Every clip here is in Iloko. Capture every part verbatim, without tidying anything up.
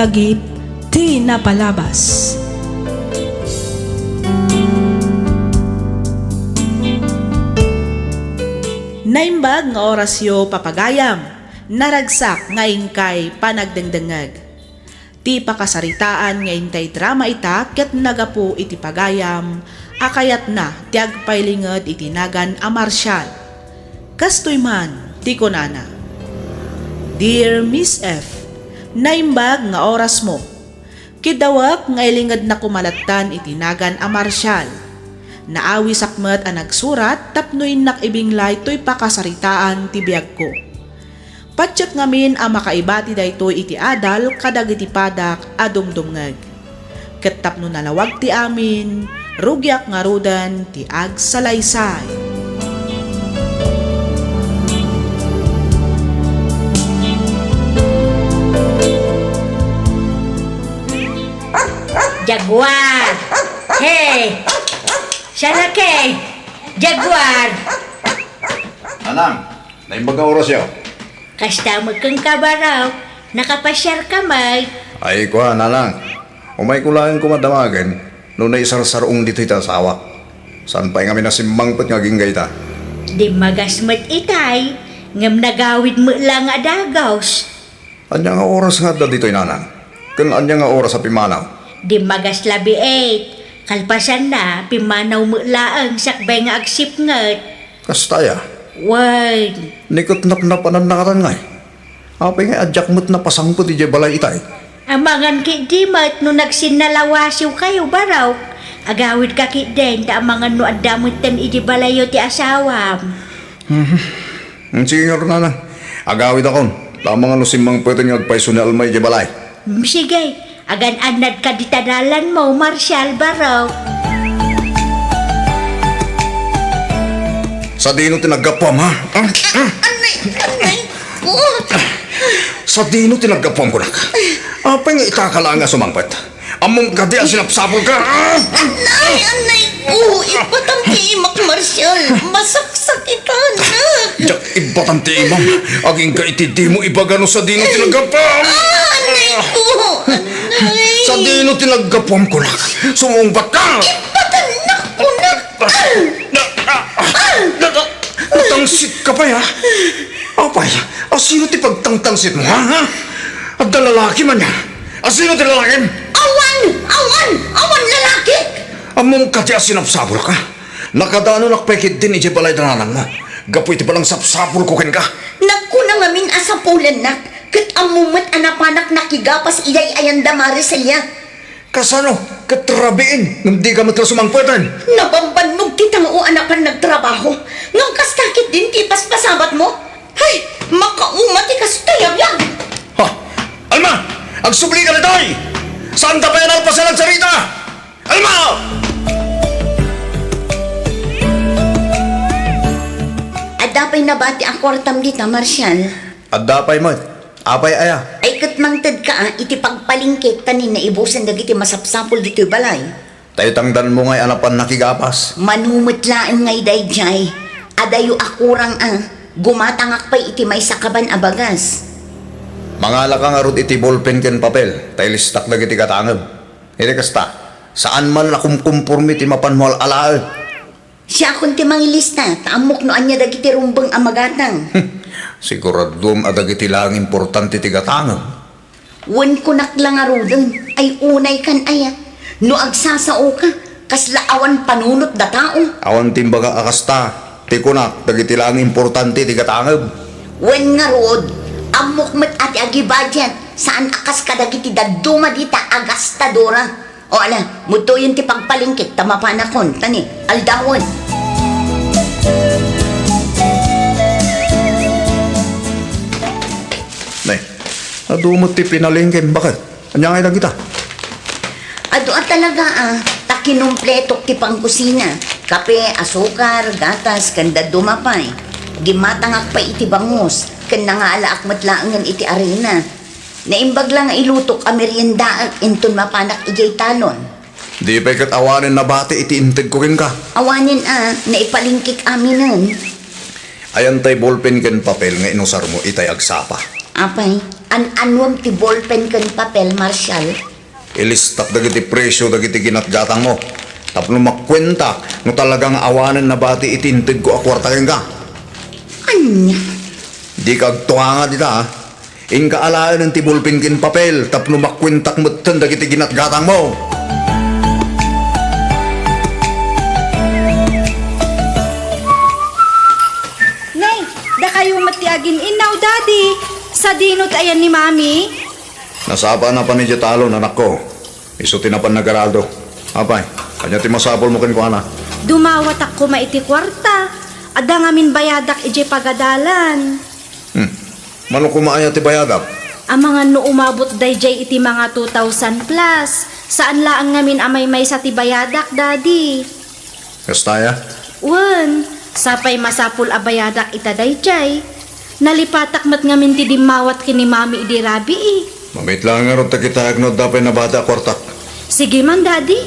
Agip ti napalabas. Naimbag nga orasyo, papagayam. Naragsak nga inkay panagdengdengngeg. Ti pakasaritaan nga intay drama ita ket nagapu iti pagayam a kayatna ti agpailinged iti nagan a Marshall. Kastoy man ti kunana, "Dear Miss F, naimbag nga orasmo. Kiddawek nga ilingednak koma lattan iti nagan a Marshall. Naawisak met a nagsurat tapno innak ibinglay toy pakasaritaan ti biagko. Patiek ngamin a makaibati daytoy iti adal kadagiti padak a dumdumngeg. Ket tapno nalawag ti amin, rugiak ngaruden ti agsalaysay." Jaguar! Hey! Siya na, Kay! Jaguar! Nanang, naimbag nga orasyo. Kasta met kenka, Barok. Nakapasiarka met. Ay, kua, Nanang. Umayko laeng koma damagen no naisarsar-ong ditoy ti asawak. Saan pay ngamin a simmangpet nga agingga ita? Dimmagas met itay, ngem nagawid met la nga adagus. Ania nga oras nga adda ditoy, Nanang? Ken ania nga oras a pimmanaw? Dimmagas labi eight. Kalpasanna, pimmanaw met laeng sakbay nga agsipnget. Kasta aya? Wen. Ni ket napnapananna ngatan ngay? Apay nga diak met napasangpet idiay balay itay? Amangan ketdi met no nagsinnalawasiwkayo, Barok. Agawidka ketdin ta amangan no adda metten idiay balayyo ti asawam. Mhm. Mm, sige ngarud, Nanang. Agawidakon. Ta amangan no simmangpeten nga agpayso ni Alma idiay balay. Mm, sige. Agan-annadka dita dalanmo, Marshall, Barok. Sadino ti naggapuam, ha? Ah, ah. Anay, anay ko. Sadino ti naggapuam, kunak? Apay nga ita ka laeng a sumangpet? Ammom kadi a sinapsapulka? Ah, ah. Anay, anay ko. Ipatam ti imak, Marshall. Masaksakitan. Diak ibatam ti imam. Agingga iti dimo ibaga no sadino ti naggapuam. Ah, anay ko. Anay. Sadino ti naggapuam, kunak? Sumungbatka. Ipatannak, kunak. Natangsit ka pay, ha? Apay, asino ti pagtangtangsit mo, ha? Ha? Adda lalaki man, ha? Asino ti lalaki? Awan! Awan! Awan lalaki! Ammom kadi a sinapsapulka? Nakadanonak pay ketdin idiay balay da nanangmo gapu iti panangsapsapulko kenka. Nagkuna ngamin a sapulennak, ket ammom met a napanak nakigapas idiay ayan da Maricelia. Kasano? Ket rabiin, ngem dika met la sumangpeten. Nabambannog ti tao a napan nagtrabaho, ngem kasta ketdin ti ipaspasabatmo? Hay, makauma ti kastoy a biag! Ha? Alma! Agsublika ditoy! Saanta pay a nalpasen a nagsarita? Alma! Adda pay nabati a kuartam dita, Marshall? Adda pay met. Apay aya? Ay, ket mangtedka, a, iti pagpalingkek ta ni naibusen dagiti masapsapul ditoy balay. Ta itangdanmo ngay a napan nakigapas. Mano met laeng ngay daydiay. Adayo a kurang, a, gumatangak pay iti maysa kaban a bagas. Mangalaka ngarud iti bolpen ken papel, ta ilistak dagiti gatangem. Iti kasta, saan man a kumkumporme ti mapanmo al-alaen. Siakon ti mangilista, ta ammok no ania dagiti rumbeng a magatang. Siguraduem a dagiti laeng importante ti gatangem. Wen, kunak la ngaruden, ay unay kan aya. No agsasaoka, kasla awan panunot da tao. Awan ti imbaga a kasta, ti kunak, dagiti laeng importante ti gatangem. Wen ngarud, ammok met a ti agibudget, saan a kas kadagiti dadduma dita a gastadora. O ala, mutoyen ti pagpalingkek ta mapanakon, ta ni, aldawen. Nay, adu met ti pinalingkem, baket. Ania ngay dagita? Adu a talaga, a, ta kinumpletok ti pangkusina. Kape, asukar, gatas, ken dadduma pay. Gimmatangak pay iti bangus, ken nangaalaak met laengen iti arina. Naimbag la nga ilutok a meriendaek inton mapanak idiay talon. Di pay ket awanen nabati iti integko kenka. Awanen a, naipalingkek aminen. Ayan tay bolpen ken papel nga inusarmo itay agsapa. Apay, an-anuem ti ballpen ken papel, Marshal? Ilistak dagiti presio dagiti ginatgatangmo tapno makuentak no talaga nga awanen nabati iti integko a kuarta kenka. Ania? Dika agtuanga dita, a. Inka alaen ti ballpen ken papel tapno makuentak metten dagiti ginatgatangmo. Nay, dakayo met ti agin-innaw, Daddy. Sadino ti ayan ni Mami? Nasapa a napan idiay talon, anakko. Isu ti napan nagarado. Apay, ania ti masapulmo kenkuana? Dumawatak koma iti kuarta. Adda ngamin bayadak idiay pagadalan. Hmm. Mano koma aya ti bayadak? Amangan no umabot daydiay iti mga two thousand plus. Saan laeng ngamin a maymaysa ti bayadak, Daddy. Kasta aya? Wen, sapay masapul a bayadak ita daydiay. Nalipatak met ngamin ti dimmawat ken ni Mami idi rabii. Mamit laeng ngarud ta kitaek no adda pay nabati a kuartak. Sige man, Daddy.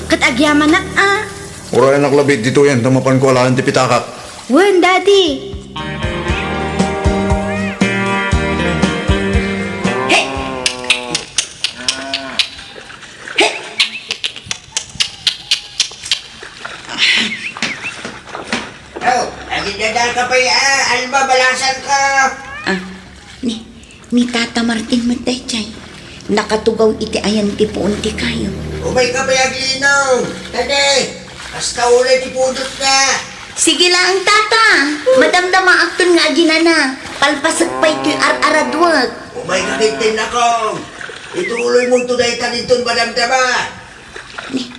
Ket agyamanak a. Urayanak labi ditoyen ta mapanko alaen ti pitakak. Wen, Daddy. Hey! Hey! Oh, agidadal ka pay, a, Alma, balasan ka. Ah, ni, ni Tata Martin met daydiay. Nakatugaw iti ayan ti puon ti kayo. Umay ka pay aglinom. Tadi, kasta ulay ti pudot na. Sige laeng, Tata. Madamdamaakton nga aginana. Palpasek pay toy ar-araduek. Umay ka ketdin, nakong. Ituloy monto dayta dinton madamdama. Ni,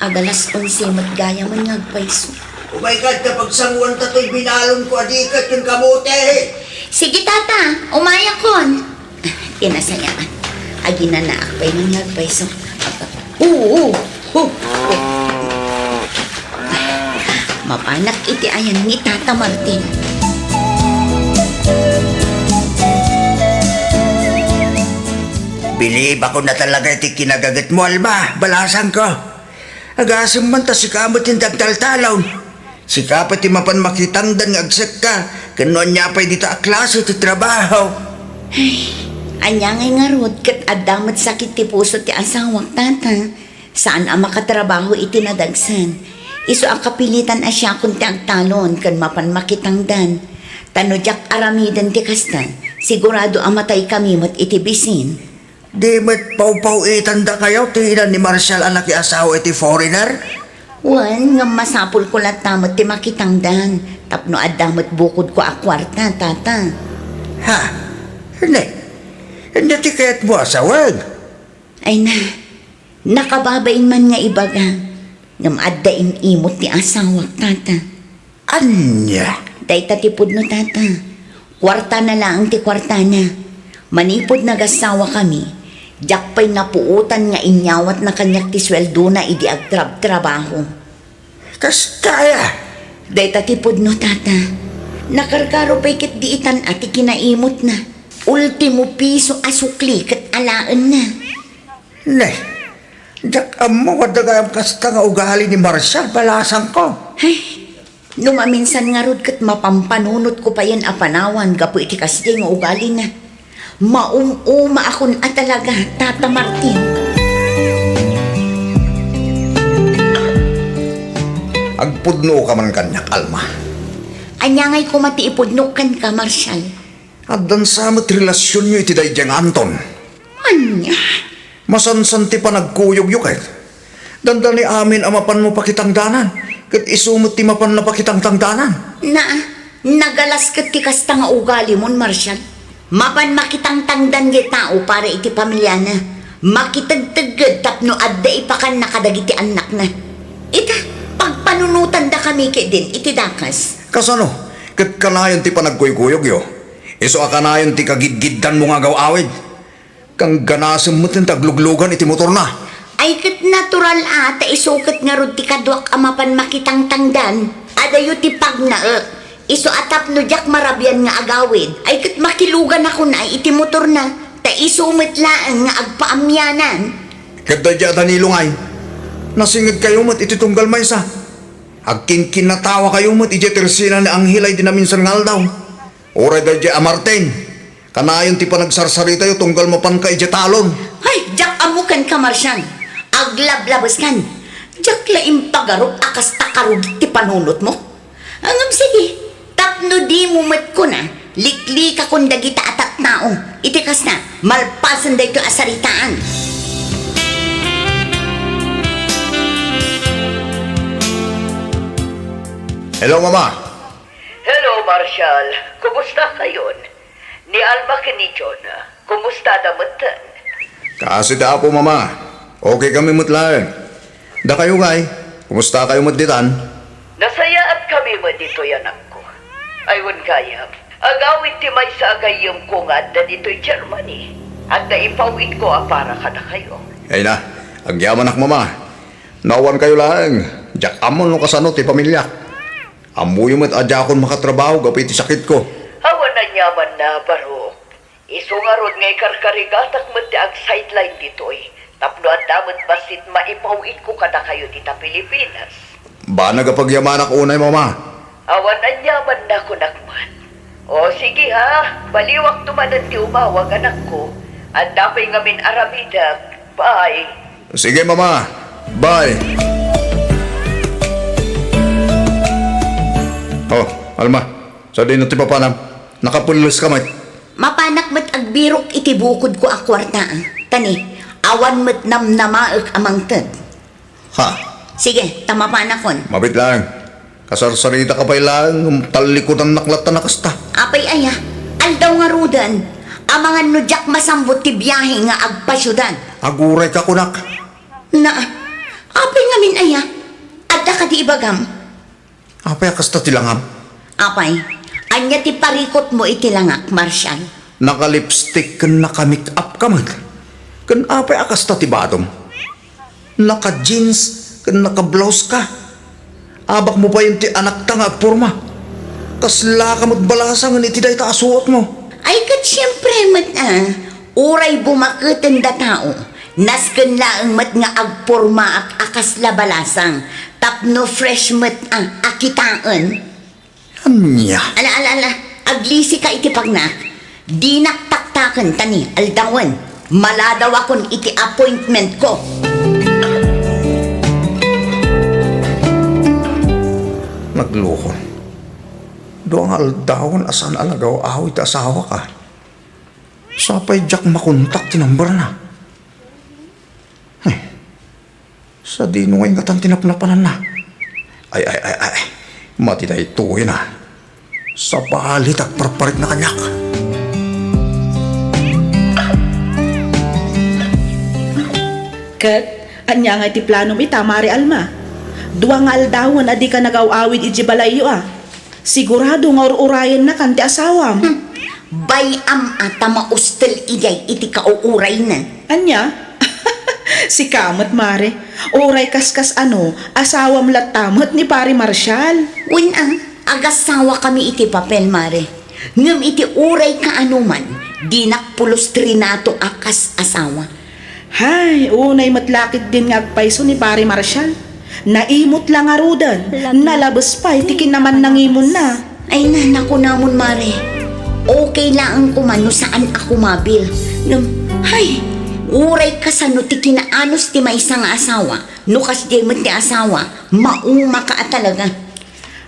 agalas onse met gayam nga agpayso. Umay ka ta pagsanguanta toy binalonko a diket ken kamote. Sige, Tata. Umayakon. Ti nasayaan. Aginanaak pay nga agpayso. Oo. Oh, oh. Mapanak iti ayan ni Tata Martin. Bilibakon a talaga iti kinagagetmo, Alma. Balasanko. Agasem man ta sika met ti agtaltalon. Sika pay ti mapan makitangdan nga agsekka, ken no ania pay dita a klase ti trabaho. Ay, ania ngay ngarud ket adda met sakit ti puso ti asawak, Tata. Saan a makatrabaho iti nadagsen. Isu a kapilitan a siakon ti agtalon ken mapan makitangdan. Ta no diak aramiden ti kasta, sigurado a mataykami met iti bisin. Di met pawpaw-itandakayo ti ina ni Marshall a nakiasawa iti foreigner? Wen, ngem masapulko latta met ti makitangdan tapno adda met bukodko a kuarta, Tata. Ha? Ania? Ania ti kayatmo a sawen? Ay na, nakababain man nga ibaga, ngem adda im-imot ti asawak, Tata. Ania? Dayta ti pudno, Tata. Kuartana laeng ti kuartana. Manipud nagasawakami, diak pay napuotan nga inyawatna kaniak ti sueldona idi agtrabtrabaho. Kasta aya? Dayta ti pudno, Tata. Nakarkaro pay ketdi itan a ti kinaimotna. Ultimo piso a sukli ket alaenna. Ne, diak ammo nga adda gayam kasta nga ugali ni Marshall, balasangko. Ay, no maminsan ngarud ket mapampanunotko payen a panawan gapu iti kasdiay nga ugalina. Maum-umaakon a talaga, Tata Martin. Agpudnoka man kaniak, Alma. Ania ngay koma ti ipudnok kenka, Marshall? Addan sa met relasionyo iti daydiay nga Anton. Ania? Masansan ti panagkuyogyo ket dandani amin a mapanmo pakitangdanan, ket isu met ti mapanna pakitangtangdanan. Na, nagalas ket ti kasta nga ugalimon, Marshall. Mapan makitangtangdan nga tao para iti pamiliana. Makitegtegged tapno adda ipakanna kadagiti annakna. Ita, pagpanunotandakami ketdin iti dakas. Kasano? Ket kanayon ti panagkuykuyogyo? Isu a kanayon ti kagidgiddanmo nga agaw-awid? Kangganasem met ti agluglugan iti motorna. Ay ket natural a, ta isu ket ngarud ti kaduak a mapan makitangtangdan. Adayo ti pagnaek. Isu a tapno diak marabian nga agawid, ay ket makiluganakon a iti motorna, ta isu met laeng nga agpaamianan. Ket daydiay a Danilo ngay, nasingedkayo met iti tunggal maysa. Agkinkinatawakayo met idiay tersena ni Angela idi naminsan nga aldaw. Uray daydiay a Martin, Kanayon ti panagsarsaritayo tunggal mapanka idiay talon. Ay, diak ammo kenka, Marcial. Aglablabeskan. Diak la impagarup a kasta karugit ti panunotmo. Ngem sige, tapno dimo met kuna, liklikakon dagita a tattao. Iti kasta, malpasen daytoy a saritaan. Hello, Mama. Hello, Marcial. Kumusta kayon? Ni Alma ken ni John, kumusta da metten? Kaasi ti Apo, Mama. Okay kami met laeng. Dakayo, ngay, kumusta kayo met ditan? Nasayaat kami met ditoy, anakko. Ay, wen gayam, agawid ti maysa a gayyemko nga adda ditoy Germany. Adda ipaw-itko a para kadakayo. Ay na, agyamanak, Mama. No awan kayo laeng, diak ammo no kasano ti pamiliak. Ammoyo met a diakon makatrabaho gapu iti sakitko. Awan aniamanna, Barok. Isu ngarud nga ikarkarigatak met ti ag-sideline ditoy, tapno adda met bassit maipaw-itko kadakayo dita Pilipinas. Banag a pagyamanak unay, Mama. Awan aniamanna, kunak met. O, sige ha, baliwakto manen ti umawag, anakko. Adda pay ngamin aramidek. Bye. Sige, Mama. Bye. Oh, Alma, sadino ti papanam? Nakapullos ka met. Mapanak met agbirok iti bukodko a kuarta, a. Tani, awan met namnamaek a mangted. Ha? Sige, ta mapanakon. Mabit laeng. Kasarsaritaka pay laeng, ngem tallikudannak latta a kasta. Apay aya, aldaw ngaruden, amangan no diak masambut ti biahe nga agpasiudad. Agurayka, kunak. Na, apay ngamin aya? Adda kadi ibagam? Apay a kasta ti langam? Apay, ania ti parikutmo iti langak, Marcial? Naka-lipstick ken naka-make-up ka met. Ken apay a kasta ti badom? Naka-jeans ken naka-blouse ka. Abakmo payen ti anakta nga agporma. Kaslaka met balasangen iti dayta a suotmo. Ay, ket siempre met, a, uray bumaketen da tao, nasken laeng met nga agpormaak a kasla balasang tapno fresh met, a, a kitaen. Ania? Ala, ala, ala. Aglisika iti pagnak. Dinak taktaken, tani aldawen, maladawakon iti appointmentko. Nagluko. Dua nga aldawen a saan a nagaw-awid ti asawak, a. Sapay diak makontak ti numberna. Hmm. Sadino ngay ngatan ti napnapananna? Ay, ay, ay, ay. Madi daytoyen, a. Sabali ta agparparikna kaniak. Ket, ania ngay ti planom ita, Mare Alma? Dua nga aldawen a dika nagaw-awid idiay balayyo, a. Sigurado nga ur-urayennakan ti asawam. Hmm. Bay-am a ta maustel idiay iti kauurayna. Ania? Sika met, Mare. Uray kaskas ano, asawam latta met ni Pare Marcial. Wen a, agasawakami iti papel, Mare. Ngem iti uray kaanoman, dinak pulos trinato a kas asawa. Hay, unay met la ketdin nga agpayso ni Pare Marcial. Naimut la ngaruden, nalabes pay ti kinamannangimunna. Ay na, nakunamon, Mare. Okay laeng koma no saan a kumabil. Ngem, hay, uray kasano ti kinaanus ti maysa nga asawa, no kasdiay met ti asawa, maumaka a talaga.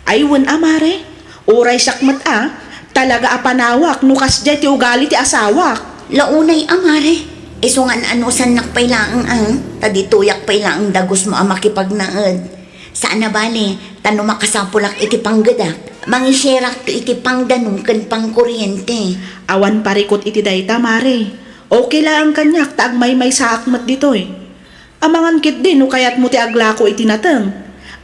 Ay, wen a, Mare. Uray siak met a, talaga a panawak no kasdiay ti ugali ti asawak. La unay a, Mare. Isu nga an-anusannak pay laeng a, ta ditoyak pay laeng dagusmo a makipagnaed. Saan a bale, ta no makasapulak iti panggedak, mangisierakto iti pangdanum ken pangkuriente. Awan parikut iti dayta, Mare. Okay laeng kaniak ta agmaymaysaak met ditoy. Amangan ketdi no kayatmo ti aglako iti nateng.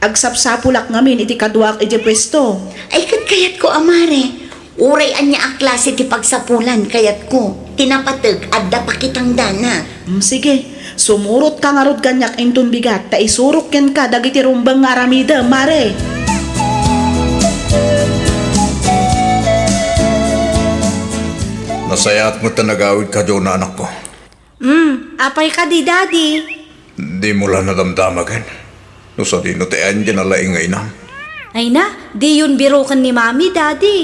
Agsapsapulak ngamin iti kaduaak idiay puesto. Ay, ket kayatko a, Mare. Uray ania a klase ti pagsapulan, kayatko. Ti napateg, adda pakitangdanak. Mm, sige. Sumurotka ngarud kaniak inton bigat ta isurok kenka dagiti rumbeng nga aramidem, Mare. Nasayaat met ta nagawidka, Jonah, anakko. Hmm, apay kadi, Daddy? Dimo la nadamdamagen no sadino ti ayan diay nalaing nga inam? Ay na, diyon biroken ni Mami, Daddy.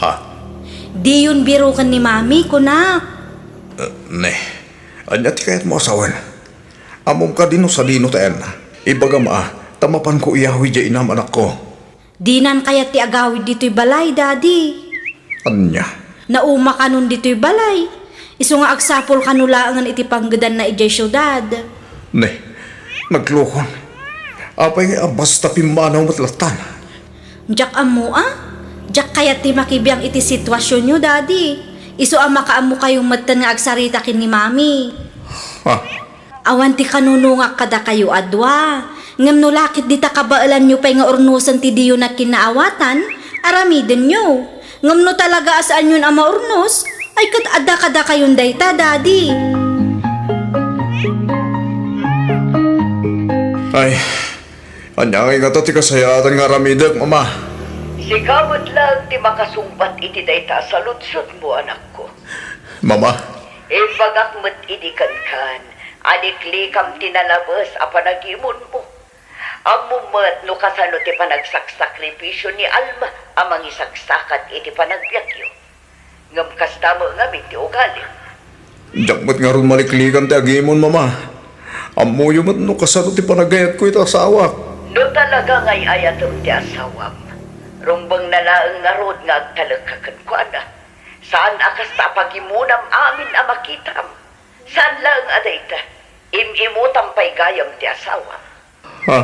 Ha? Diyon biroken ni Mami, kunak. Eh, ne, ania ti kayatmo a sawen? Ammom kadi no sadino ti ayanna? Ibagam a, ta mapanko iyawid diay inam, anakko. Dinan kayat ti agawid ditoy balay, Daddy. Ania? Nauma kanon ditoy balay. Isu nga agsapul kano laengen iti panggedanna idiay siudad. Ne, naglukon. Apay nga basta pimmanaw met lattan? Diak ammo a. Diak kayat ti makibiang iti situasionyo, Daddy. Isu a makaammokayo metten nga agsarita ken ni Mami. Ha? Awan ti kanunongak kadakayo a dua. Ngem no lakit dita kabaelanyo pay nga urnosen ti diyo nagkinnaawatan, aramidenyo. Ngem no talaga a saanyon a maurnos, ay ket adda kadakayon dayta, Daddy. Ay, ania ngay ngata ti kasayaatan nga aramidek, Mama? Sika met laeng ti makasungbat iti dayta a saludsodmo, anakko. Mama. Imbagak met idi kenkan, a liklikam ti nalabes a panagimonmo. Ammom met no kasano ti panagsaksakripisio ni Alma a mangisaksakat iti panagbiagyo. Ngem kasta met ngamin ti ugalim. Diak met ngarud maliklikan ti agimon, Mama. Ammoyo met no kasano ti panagayatko iti asawak. No talaga nga ay-ayatem ti asawam, rumbengna laeng ngarud nga agtalekka kenkuana. Saan a kasta a pagimonam amin a makitam. Saan laeng a dayta, im-imutam pay gayam ti asawam. Ha?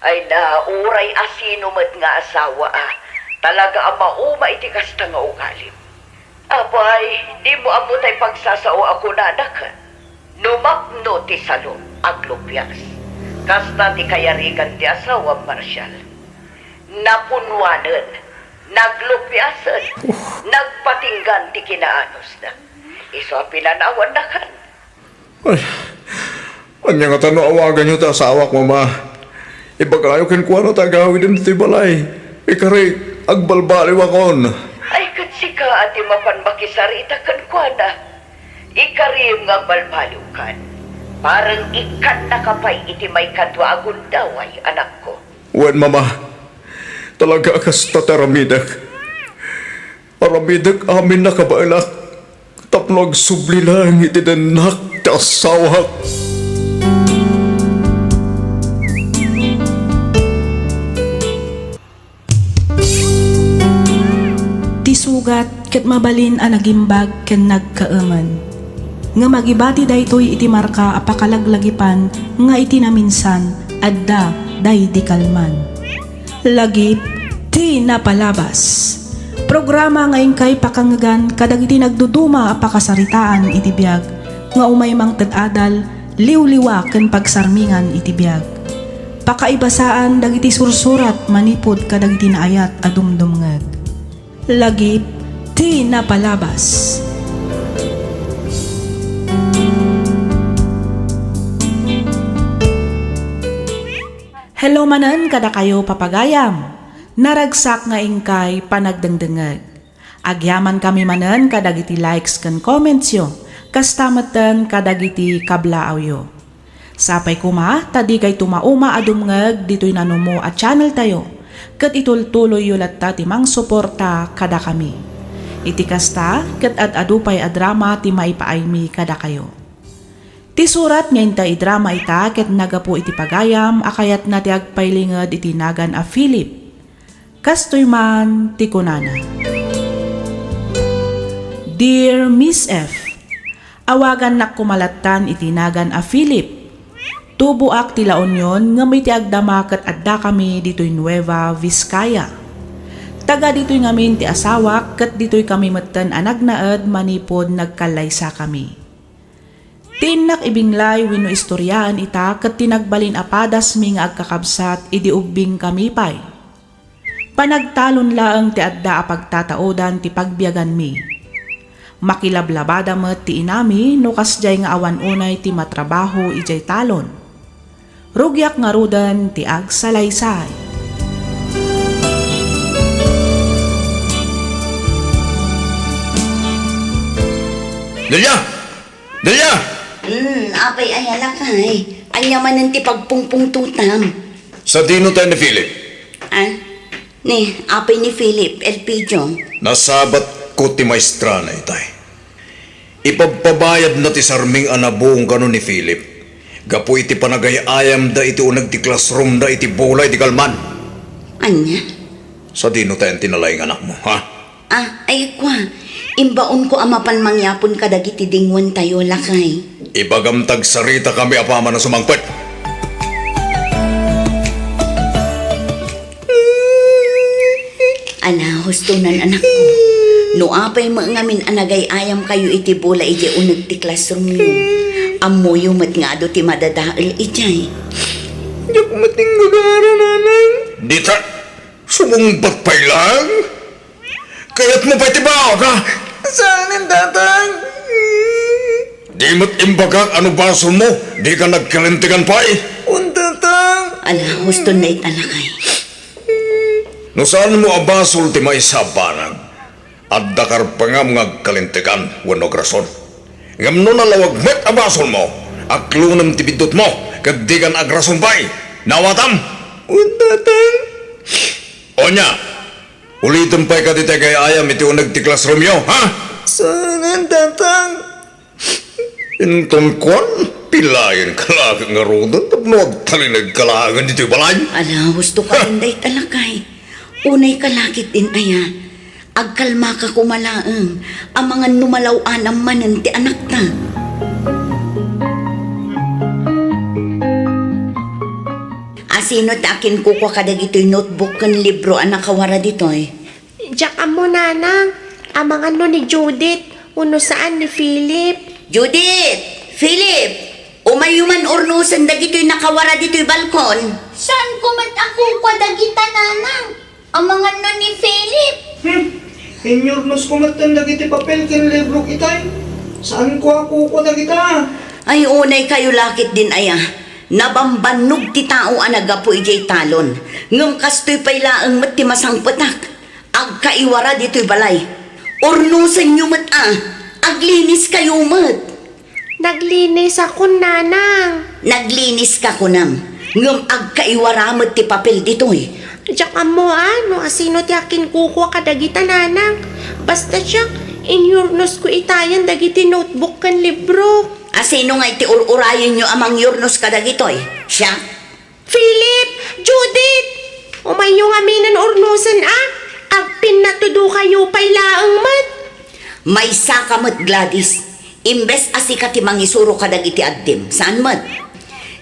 Ay na, uray a sino met nga asawa a talaga a mauma iti kasta nga ugalim. Apay, dimo ammo tay pagsasao a kunana ket, "No mapno ti salo, aglupias." Kasta ti kayarigan ti asawam, Marshall. Napunwanen, naglupiasen, nagpatinggan ti kinaanusna. Isu a pinanawannakan. Ay, ania ngata no awaganyo ti asawak, Mama? Ibagayo kenkuana ta agawiden ditoy balay. Ikari, agbalbaliwakon. Ay, ket sika a ti mapan makisarita kenkuana. Ikarim nga agbalbaliwkan. Parang ikkannaka pay iti maikadua a gundaway, anakko. Wen, Mama. Talaga a kasta ti aramidek. Aramidek amin a kabaelak tapno agsubli laeng iti dennak ti asawak. Ti sugat ket mabalin a nagimbag ken nagkaemen. Ngem agibati daytoy iti marka a pakalaglagipan nga iti naminsan adda daydi kalman. Lagip ti napalabas. Programa nga inkay pakangngegan kadagiti nagduduma a pakasaritaan iti biag nga umay mangted adal, liwliwa ken pagsarmingan iti biag. Pakaibasaan dagiti sursurat manipud kadagiti naayat a dumdumngeg. Lagip ti napalabas. Hello manen kadakayo, papagayam. Naragsak nga inkay panagdengdengngeg. Agyamankami manen kadagiti likes ken commentsyo, kasta metten kadagiti kablaawyo. Sapay koma ta dikayto mauma a dumngeg ditoy nanumo a channeltayo, ket itultuloyyo latta ti mangsuporta kadakami. Iti kasta, ket ad-adu pay a drama ti maipaaymi kadakayo. Ti surat nga inta idrama ita ket naggapu iti pagayam a kayatna ti agpailinged iti nagan a Philip. Kastoy man ti kunana, "Dear Miss F, awagannak koma lattan iti nagan a Philip. Tuboak ti La Union ngem iti agdama ket addakami ditoy Nueva Vizcaya. Taga ditoy ngamin ti asawak ket ditoy kami metten a nagnaed manipud nagkallaysakami. Ti innak ibinglay wenno istoriaen ita ket ti nagbalin a padasmi nga agkakabsat idi ubbingkami pay. Panagtalon laeng ti adda a pagtataodan ti pagbiaganmi. Makilablabada met ti inami no kasdiay nga awan unay ti matrabaho idiay talon. Rugiak ngaruden ti agsalaysay." Delia! Delia! Hmm, apay, aya lakay? Ania manen ti pagpungpungtotam? Sadino tayo ni Philip? Ah, ni, apay ni Philip, Elpidio? Nasabat, Ko ti maestrana itay. Ipabpabayadna ti sarming a nabung kano ni Philip gapu iti panagay-ayamda iti uneg ti classroomda iti bola idi kalman. Ania? Sadino tayan ti nalaing anakmo, ha? Ah, ay kua, imbaonko a mapan mangyapon kadagiti dinguantayo, lakay. Ibagam ta agsaritakami apaman a sumangpet. Ala, hustonan, anakko. No apay met ngamin a nagay-ayamkayo iti bola idiay uneg ti classroomyo, ammoyo met nga adu ti madadael idiay. Diak met inggagara, nanang. Dita, sumungbat pay lang. Kayatmo pay ti baon, ha? Saanen, tatang. Di met imbagak a no basolmo, dika nagkalintegan pay. Wen, tatang. Ala, huston dayta, lakay. No saanmo a basol ti maysa a banag, adda karpengam nga agkalintegan wenno agrason. Ngem no nalawag met a basolmo, aklonem ti biddutmo, ket dikan agrason pay. Naawatam? Wen, tatang. Onya, ulitem pay kadi ti agay-ayam iti uneg ti classroomyo, ha? Saanen, tatang. Inton kuan, pilayen ka la ket ngaruden tapno agtalineg ka laengen ditoy balay. Ala, husto ka ken dayta, lakay. Unay ka la ketdin aya. Agkalmaka koma laeng, amangan no malaw-anam manen ti anakta. Asino ti akinkukua kadagitoy notebook ken libro a nakawara ditoy? Diak ammo, nanang. Amangan no ni Judith, wenno saan ni Philip. Judith! Philip! Umayyo man urnosen dagitoy nakawara ditoy balkon. Saanko met a kukua dagita, nanang. Amangan no ni Philip. Hmm, inyurnosko metten dagiti papel ken libro itay. Saanko a kukua dagita. Ay, unay kayo la ketdin aya. Nabambannog ti tao a naggapu idiay talon. Ngem kastoy pay laeng met ti masangpetak. Agkaiwara ditoy balay. Urnosenyo met a, aglinis kayo met. Naglinisakon, nanang. Naglinis ka kunam, ngem agkaiwara met ti papel ditoy. Diak ammo a no asino ti akinkukua kadagita, nanang. Basta siak, inyurnosko itayan dagiti notebook ken libro. Asino ngay ti ur-urayenyo a mangyurnos kadagitoy? Siak? Philip! Judith! Umayyo ngaminen urnosen a! Agpinnatudokayo pay laeng met! Maysaka met, Gladys. Imbes a sika ti mangisuro kadagiti addim, saan met?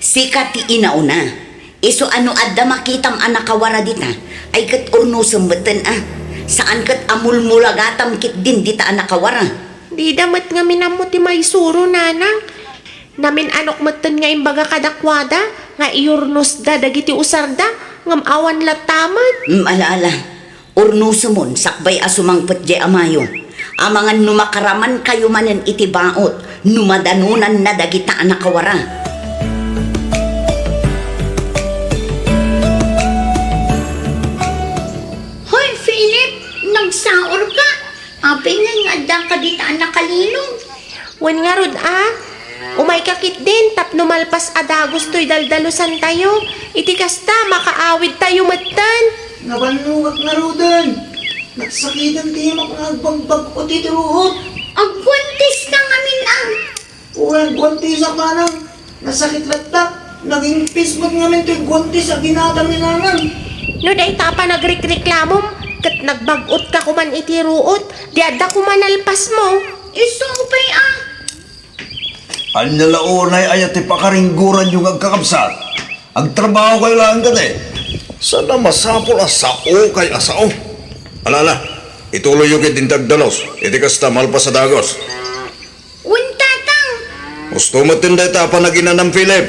Sika ti inauna. Isu a no adda makitam a nakawara dita, ay ket urnosem metten a. Saan ket a mulmulagatam ketdin dita a nakawara. Dida met ngamin ammo ti maisuro, nanang. Namin-anok metten nga imbaga kadakuada nga iurnosda dagiti usarda, ngem awan latta met. Mm, ala, ala. Urnosemon sakbay a sumangpet diay amayo. Amangan no makaramankayo manen iti baot no madanonanna dagita a nakawara. Hoy, Philip, nagsaorka? Apay ngay nga addaka dita a nakalilong? Wen ngarud a, umayka ketdin tapno malpas a dagus toy daldalusantayo. Iti kasta, makaawidtayo metten. Nabannogak ngaruden. Nagsakiten ti imak nga agbagbag-o ti ruot. Agguantiska ngamin a. Uray, agguantisak, manang. Nasakit latta. Nagingpis met ngamin toy guantis a ginatang ni nanang. No dayta a panagrikreklamom ket nagbag-otka koman iti ruot, di adda koma nalpasmo. Isu pay a. Ania la unay aya ti pakaringgoranyo nga agkakabsat? Agtrabahokayo laeng kadi. Saan a masapul a saokay a sao? Ala, ala, ituloyyo ketdin ti agdalus. Iti kasta, malpas a dagus. Wen, tatang. Husto metten dayta a panaginanam, Philip.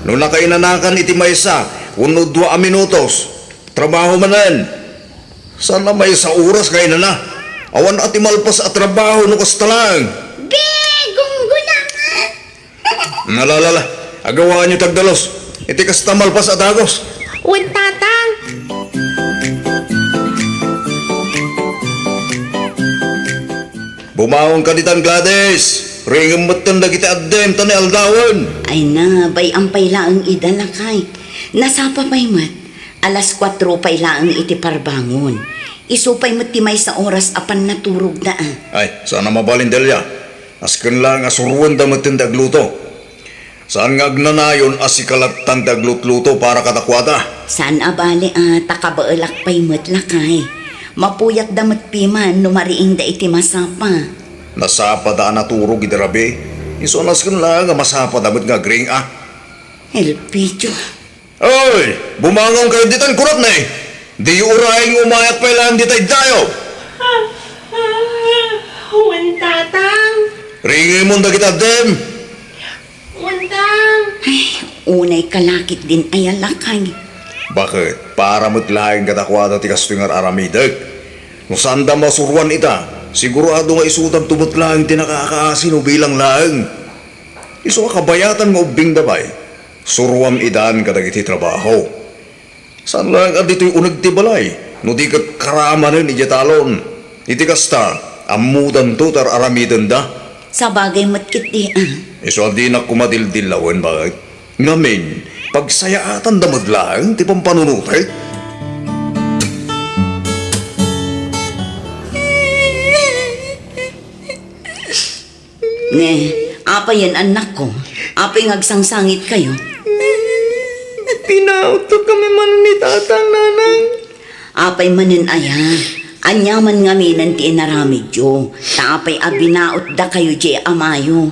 No nakainanakan iti maysa wenno dua a minutos, trabaho manen. Saan a maysa oras nga inana. Awan a ti malpas a trabaho no kasta laeng. Be, gunggona nga. Ala, ala, ala. Agawaanyo ti agdalus. Iti kasta, malpas a dagus. Wen, tatang. Bumaonka ditan, Gladys. Ringem metten dagiti addim ta nialdawen. Ay na, bay-am pay laeng ida, lakay. Nasapa pay met. Alas kuatro pay laeng iti parbangon. Isu pay met ti maysa oras a pannaturogda, a. Ay, saan a mabalin, Delia. Asken laeng a suroenda metten ti agluto. Saan nga agnanayon a sika lattan ti aglutluto para kadakuada. Saan a bale, a, ta kabaelak pay met, lakay. Mapuyatda met piman no mariingda iti masapa. Nasapada a naturog idi rabii. Isu a nasken laeng a masapada met nga agriing, a. Elpidio. Oy, bumangon kayo ditan, kunak ne. Diyo urayen nga umayak pay laeng dita iddayo. Ah, ah, wen, Tatang. Ringemon dagiti addem. Wen, Tang. Ay, unay ka la ketdin aya, lakay. Baket, para met laeng kadakuada ti kastoy nga ar-aramidek. No saanda masuroan ita, sigurado nga isudanto met laeng ti nakaakaasi no bilang laeng. Isu a kabayatan nga ubbingda pay, suroam idan kadagiti trabaho. Saan laeng a ditoy uneg ti balay, no di ket karamanen idiay talon. Iti kasta, ammodanto ti ar-aramidenda. Sabagay met ketdi, a. Isu a dinak koma dildillawen, baket. Ngamin, pagsayaatanda met laeng ti pampanunotek. Ne, apayen, annakko? Apay nga agsangsangitkayo? Binaottakkami manen ni Tatang, Nanang. Apay manen aya? Ania man ngaminen ti inaramidyo? Ta apay a binaotdakayo diay amayo?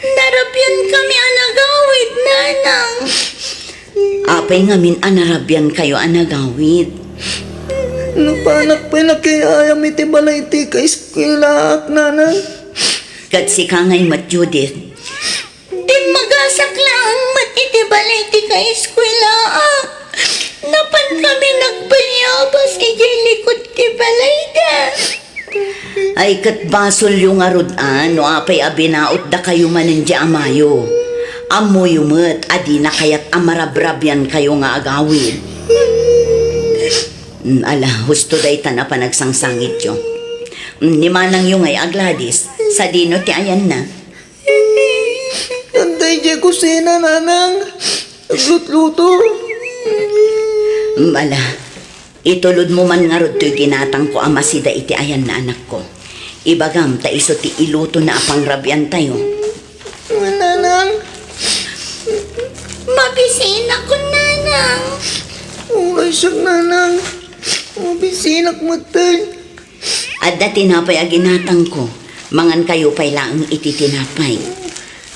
Narabiankami a nagawid, Nanang. Apay ngamin a narabiankayo a nagawid? Napanak pay nakiay-ayam iti balay ti kaeskuelaak, Nanang. Ket sika ngay met, Judith? Dimmagasak laeng met iti balay ti kaeskuelaak. Napankami nagbayabas idiay likod ti balayda. Ay, ket basolyo ngarud, a, no apay a binaotdakayo manen diay amayo. Ammoyo met a dina kayat a marabrabiankayo nga agawid. Mm, ala, husto dayta a panagsangsangityo. Mm, ni manangyo ngay a Gladys, sadino ti ayanna? Adda idiay kusina, Nanang. Aglutluto. Mm, ala, itulodmo man ngarud toy ginatangko a masida iti ayanna, anakko. Ibagam ta isu ti ilutona a pangrabiantayo. Nanang. Mabisinakon, Nanang. Uray siak, Nanang. Mabisinak metten. Adda tinapay a ginatangko. Mangankayo pay laeng iti tinapay.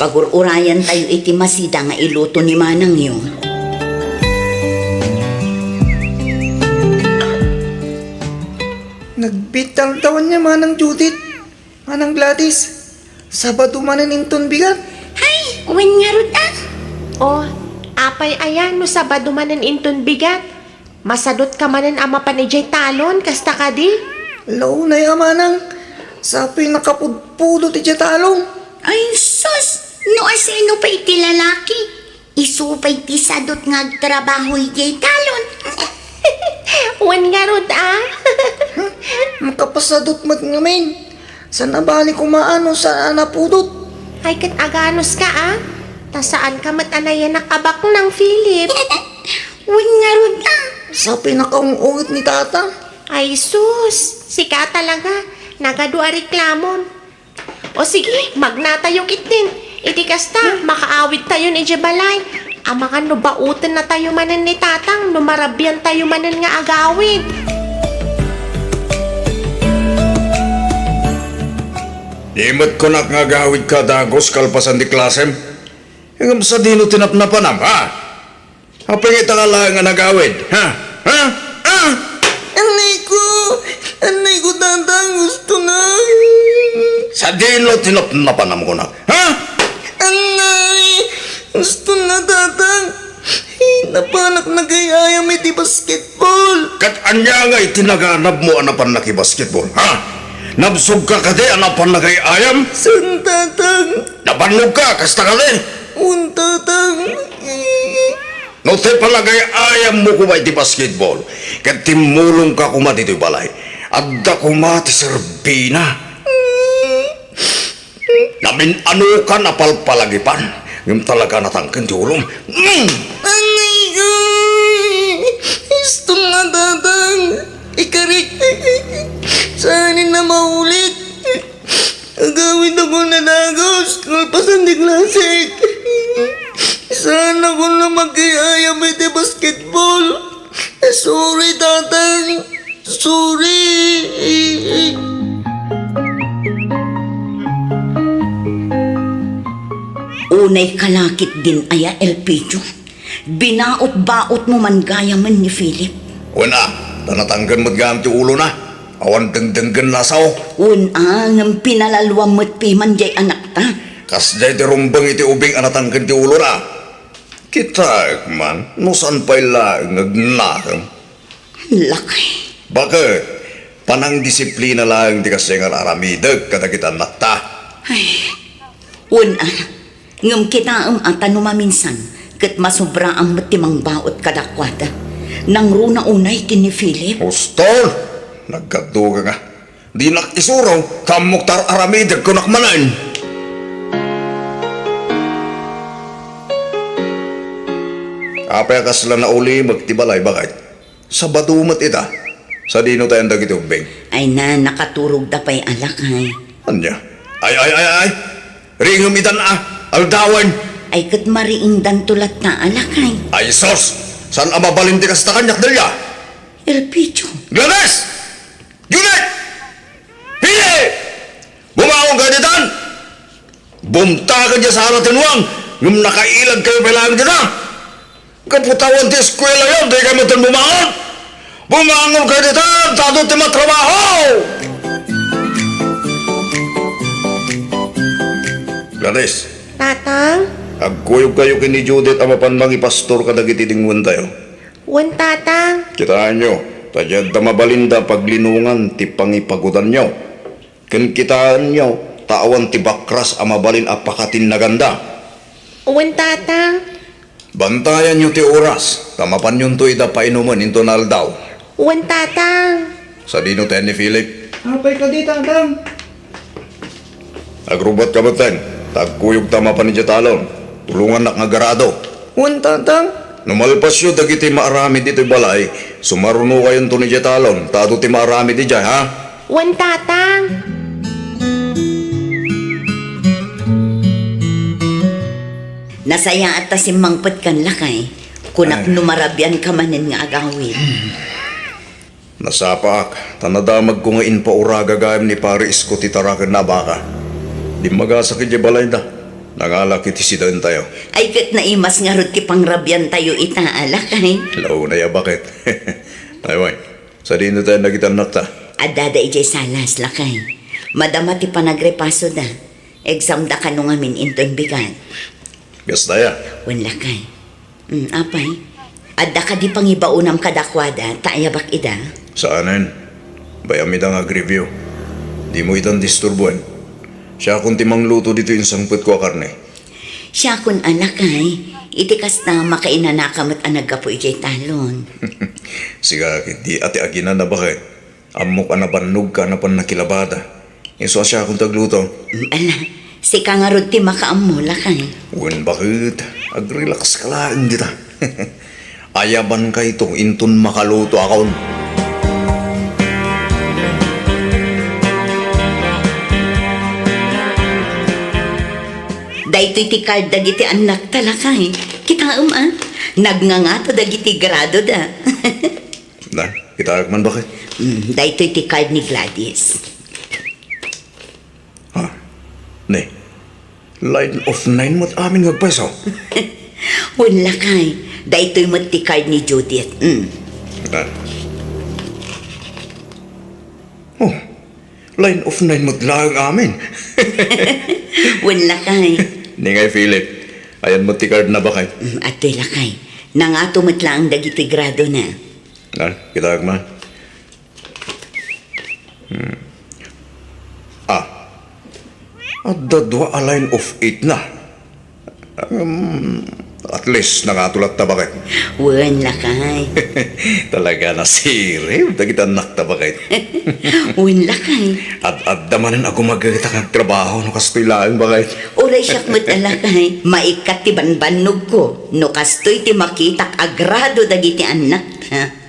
Pagur-urayantayo iti masida nga iluto ni manangyo. Nagbiit ti aldaw ania, Manang Judith, Manang Gladys. Sabado manen inton bigat. Hay, wen ngarud, a. O, apay aya no Sabado manen inton bigat? Masadutka manen a mapan idiay talon, kasta kadi? Launay a, Manang. Sapay nakapudpudot idiay talon. Ay, sus! No asino pay ti lalaki, isu pay ti sadut nga agtrabaho idiay talon. Wen ngarud, a. Hmm? Makapasadut met ngamin. Saan a bale koma no saan a napudot. Ay, ket aganuska, a. Ta saanka met a nayanak a baknang, Philip. Wen ngarud, a. Sapay nakaung-ungit ni Tata. Ay, sus! Sika talaga. Nagadu a reklamom. O sige, magnatayo ketdin. Iti kasta, makaawidtayon idiay balay. Amangan no bautennatayo manen ni Tatang no marabiantayo manen nga agawid. Di met kunak nga agawidka a dagus kalpasan ti klasem. Ngem sadino ti napnapanam, ha? Apay nga ita ka laeng a nagawid, ha? Ha? Ha? Annayko! Annayko, Tatang, gusto na. Sadino ti napnapanam kunak, ha? Annay! Gusto na, Tatang. Napanak nagay-ayam iti basketball. Ket ania nga iti naganabmo a napan nakibasketball, ha? Nabsogka kadi a napan nagay-ayam? Saan, Tatang. Nabannogka, kasta kadi? Wen, Tatang. No ti panagay-ayammo koma iti basketball, ket timmulongka koma ditoy balay, adda koma ti serbina. Namin-anokan a palpalagipan, ngem talaga natangken ti ulom. Mm! Anay ko! Istom nga, Tatang! Ikarik. Saan na maulit? Agawid ako na dagus. Kalpasan di klasik. Saan ako na magkiayam iti basketball? Eh, sorry, tatang. Sorry. Unay kalakit din aya, Elpidio. Binaot-baotmo man gayamen ni Philip. Wen a, ta natangken met gayam ti ulona. Awan dengdenggenna a sao. Wen a, ngem pinalaluam met piman jay anakta. Kasjay ti rumbeng iti ubing a natangken ti ulona. Kitaek man, no saan pay laeng nga agnakem. Lakay. Baket, panangdisiplina laeng ti kasjay nga ar-aramidek kadagiti annakta. Ay, wen a, ngem kitaem a ta no maminsan, ket masobraam met ti mangbaot kadakuada. Nangruna unay ken ni Philip. Husto! Nagkadduka nga. Dinak isuro, ta ammok ta ar-aramidek kunak manen. Apay a kasla naulimek ti balay, baket? Sabado met ita. Sadino tayan dagiti ubbing? Ay na, nakaturogda pay a lakay. Ania? Ay, ay, ay, ay! Riingem itan a, aldawen! Ay ket mariingdanto latta a lakay. Ay sus! Saan a mabalin ti kasta kaniak, Delia? Elpidio. Gladys! Judith! Pili! Bumangon kayo ditan! Bumtaken diay sala ti nuang, ngem nakailagkayo pay laeng dita. Gapu ta awan ti eskuelayo, dikay met bumangon. Bumangon kayo dita, ta adu ti matrabaho! Gladys. Tatang? Agkuyogkayo ken ni Judith a mapan mangipastor kadagiti dingwentayo. Wen, Tatang. Kitaenyo, ta diay adda mabalinda paglinongan ti pangipagudanyo. Ken kitaenyo, ta awan ti bakras a mabalin a pakatinnaganda. Wen, Tatang. Bantayanyo ti oras, ta mapanyonto ida painumen inton aldaw. Wen, Tatang. Sadino tayan ni Philip? Apay kadi, Tatang? Agrubbuatka metten, ta agkuyogta mapan idiay talon. Tulongannak nga agrado. Wen, Tatang. No malpasyo dagiti maaramid iti balay, sumarunokayonto idiay talon, ta adu ti maaramid idiay, ha? Wen, Tatang. Nasayaat ta simmangpetkan, lakay. Kunak Ay. No marabianka manen nga agawid. Nasapaak, ta nadamagko nga impauraga gayam ni Pare Isko ti tarakenna a baka. Dimmagasak idiay balayda. Nangalak iti sidaentayo. Ay, ket naimas ngarud ti pangrabiantayo ita a lakay. Launay a baket. Ay, wen, sadino tayan dagiti annakta? Addada idiay salas, lakay. Madama ti panagrepasoda. Examda kano ngamin inton bigat. Kasta aya? Wen, lakay. Mm, apay? Adda kadi pangibaonam kadakuada, ta ayabak ida? Saanen. Bay-am ida nga agreview. Dimo itan disturboen. Siakon ti mangluto ditoy insangpetko a karne. Siakon a lakay, iti kasta, makainanaka met a naggapu idiay talon. Sika, di ati aginan a baket. Ammok a nabannogka a napan nakilabada. Isu a siakon ti agluto. Ala, sika ngarud ti makaammo, lakay. Wen, baket, agrelaxka laeng dita. Ayabankayto inton makalutoakon. Daytoy ti card dagiti annakta, lakay. Kitaem, a? Nagngangato dagiti gradoda. Na, kitaek man, baket. Mm, daytoy ti card ni Gladys. Ha? Ne? Line of nine met amin nga agpayso? Wen, lakay. Daytoy met ti card ni Judith. Mm. Ah. Oh, line of nine met laeng amin. Wen, lakay. Ni ngay Philip, ayan met ti card na, baket. Mm, adtoy, lakay. Nangato met laeng dagiti gradona. Ah, kitaek man. Hmm. Ah. Adda dua a line of eight na. Um, at least, nangato latta, baket. Wen, lakay. Talaga, nasirib dagiti annakta, baket. Wen, lakay. Ad-adda manen a gumagayta nga agtrabaho no kastoy laeng, baket. Uray siak met a, lakay. Maikkat ti banbannogko no kastoy ti makitak a grado dagiti annakta.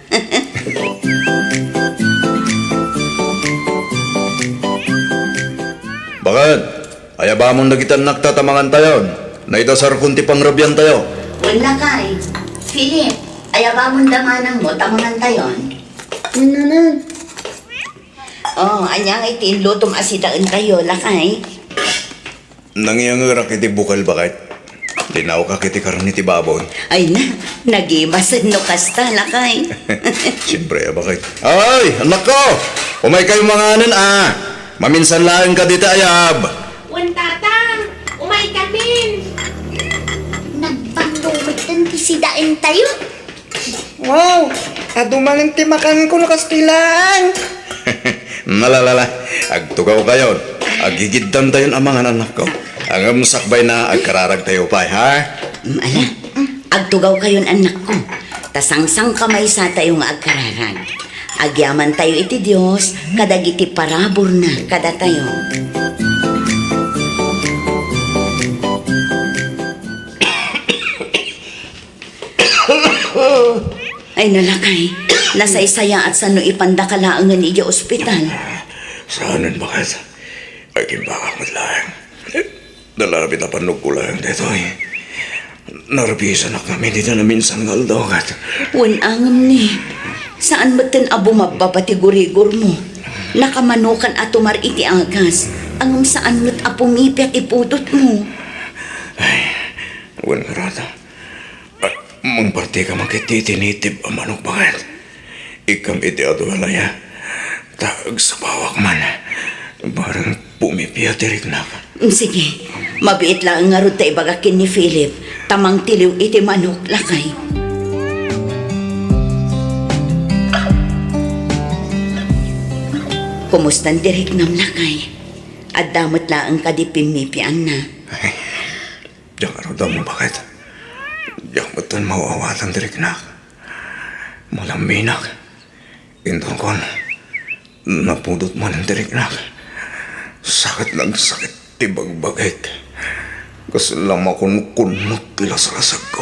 Wen, ayabamon dagiti annakta ta mangantayon. Naidasarkon ti pangrabiantayo. Wen, lakay. Philip, ayabamon da manangmo ta mangantayon. Wen, nanang. Oh, ania ngay ti inlutom a sidaentayo, lakay? Nangiyangerak iti bukel, baket. Linawkak iti karne ti babon. Ay na, nagimasen no kasta, lakay. Siempre, a, baket. Ay, annakko! Umaykayo manganen, a. Maminsan laeng kadi ti ayab. Wen, tatang, umaykamin. Nagbanno metten ti sidaentayo. Wow! Adu manen ti makanko no kastoy laeng. Nalalala, agtugawkayon. Agigiddantayon a mangan, annakko. Ngem sakbayna, agkararagtayo pay, ha? Mm, ala, agtugawkayon, annakko. Ta sangsangkamaysatayo nga agkararag. Agyamantayo iti Dios kadagiti paraburna kadatayo. Ay, na, lakay, nasaysayaat sano ipandaka laengen idiay ospital. Saanen, baket. Ay, kimbagak met laeng. Nalabit a pannogko laeng daytoy. Narbisanak ngamin iti naminsan nga aldaw, ket. Wen, ngem ni, saan metten a bumabbaba ti gurigormo. Nakamanokan a tumar iti agas, ngem saan met a pumipia ti pudotmo. Ay, wen, ngarud. Ay, mangpartika man ket ti tinitib a manok, baket. Ikkam iti adu a laya, ta agsabawak man. Bareng pumipia ti riknak. Mm, sige, mabiit laeng ngarud ta ibagak ken ni Philip, ta mangtiliw iti manok, lakay. Kumustan ti riknam, lakay? Adda met laeng kadi pimmipianna? Diak ngarud ammo, baket. Diak metten maaw-awatan ti riknak. Malamminak. Intonkon, napudot manen ti riknak. Sakit nga agsakit ti bagbagik. Kasla makunkunnot ti laslasagko.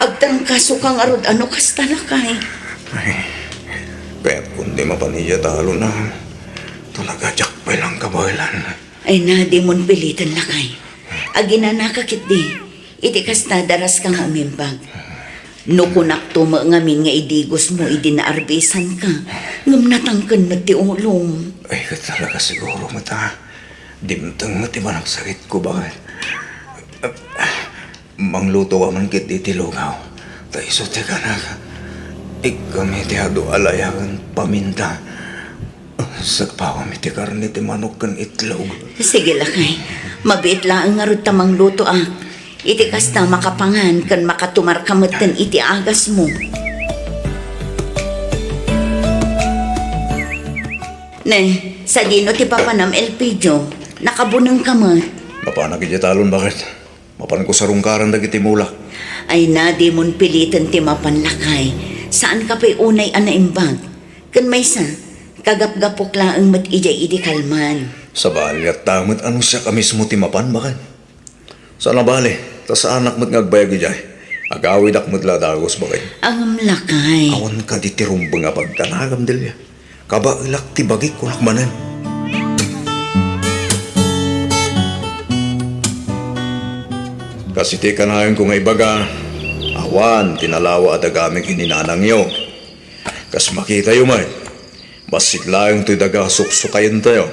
Agtrangkasoka ngarud a no kasta, lakay. Ay, kayatko ti mapan idiay talon a talaga diak pay lang kabaelan. Ay na, dimon piliten, lakay. Aginanaka ketdi. Iti kasta, daraska nga umimbag. No kunakto met ngamin nga idigosmo idi naarbisanka, ngem natangken met ti ulom. Ay, ket talaga siguro met a dimteng met ti panagsakitko, baket. Manglutoka man ketdi iti lugaw, ta isu ti kanak. Ikkam iti adu a laya ken paminta. Sagpawam iti karne ti manok ken itlog. Sige, lakay. Mabiit laeng ngarud ta manglutoak. Iti kasta, makapangan ken makatumarka metten iti agasmo. Ne, sadino ti papanam, Elpidio? Nakabunengka met. Mapanak idiay talon, baket. Mapanko sarungkaran dagiti mulak. Ay na, dimon piliten ti mapan, lakay. Saanka pay unay a naimbag. Ken maysa, kagapgapok laeng met idiay idi kalman. Sabali, latta met a no siak a mismo ti mapan, baket. Saan a bale, ta saanak met nga agbayag idiay. Agawidak met la a dagus, baket. Ngem, lakay. Awan kadi ti rumbeng a pagdanagam, Delia. Kabaelak ti bagik, kunak manen. Kas iti kanayonko nga ibaga, awan ti nalawa a dagami ken ni nanangyo. Kas makitayo met, bassit laeng toy daga a suksukayentayo.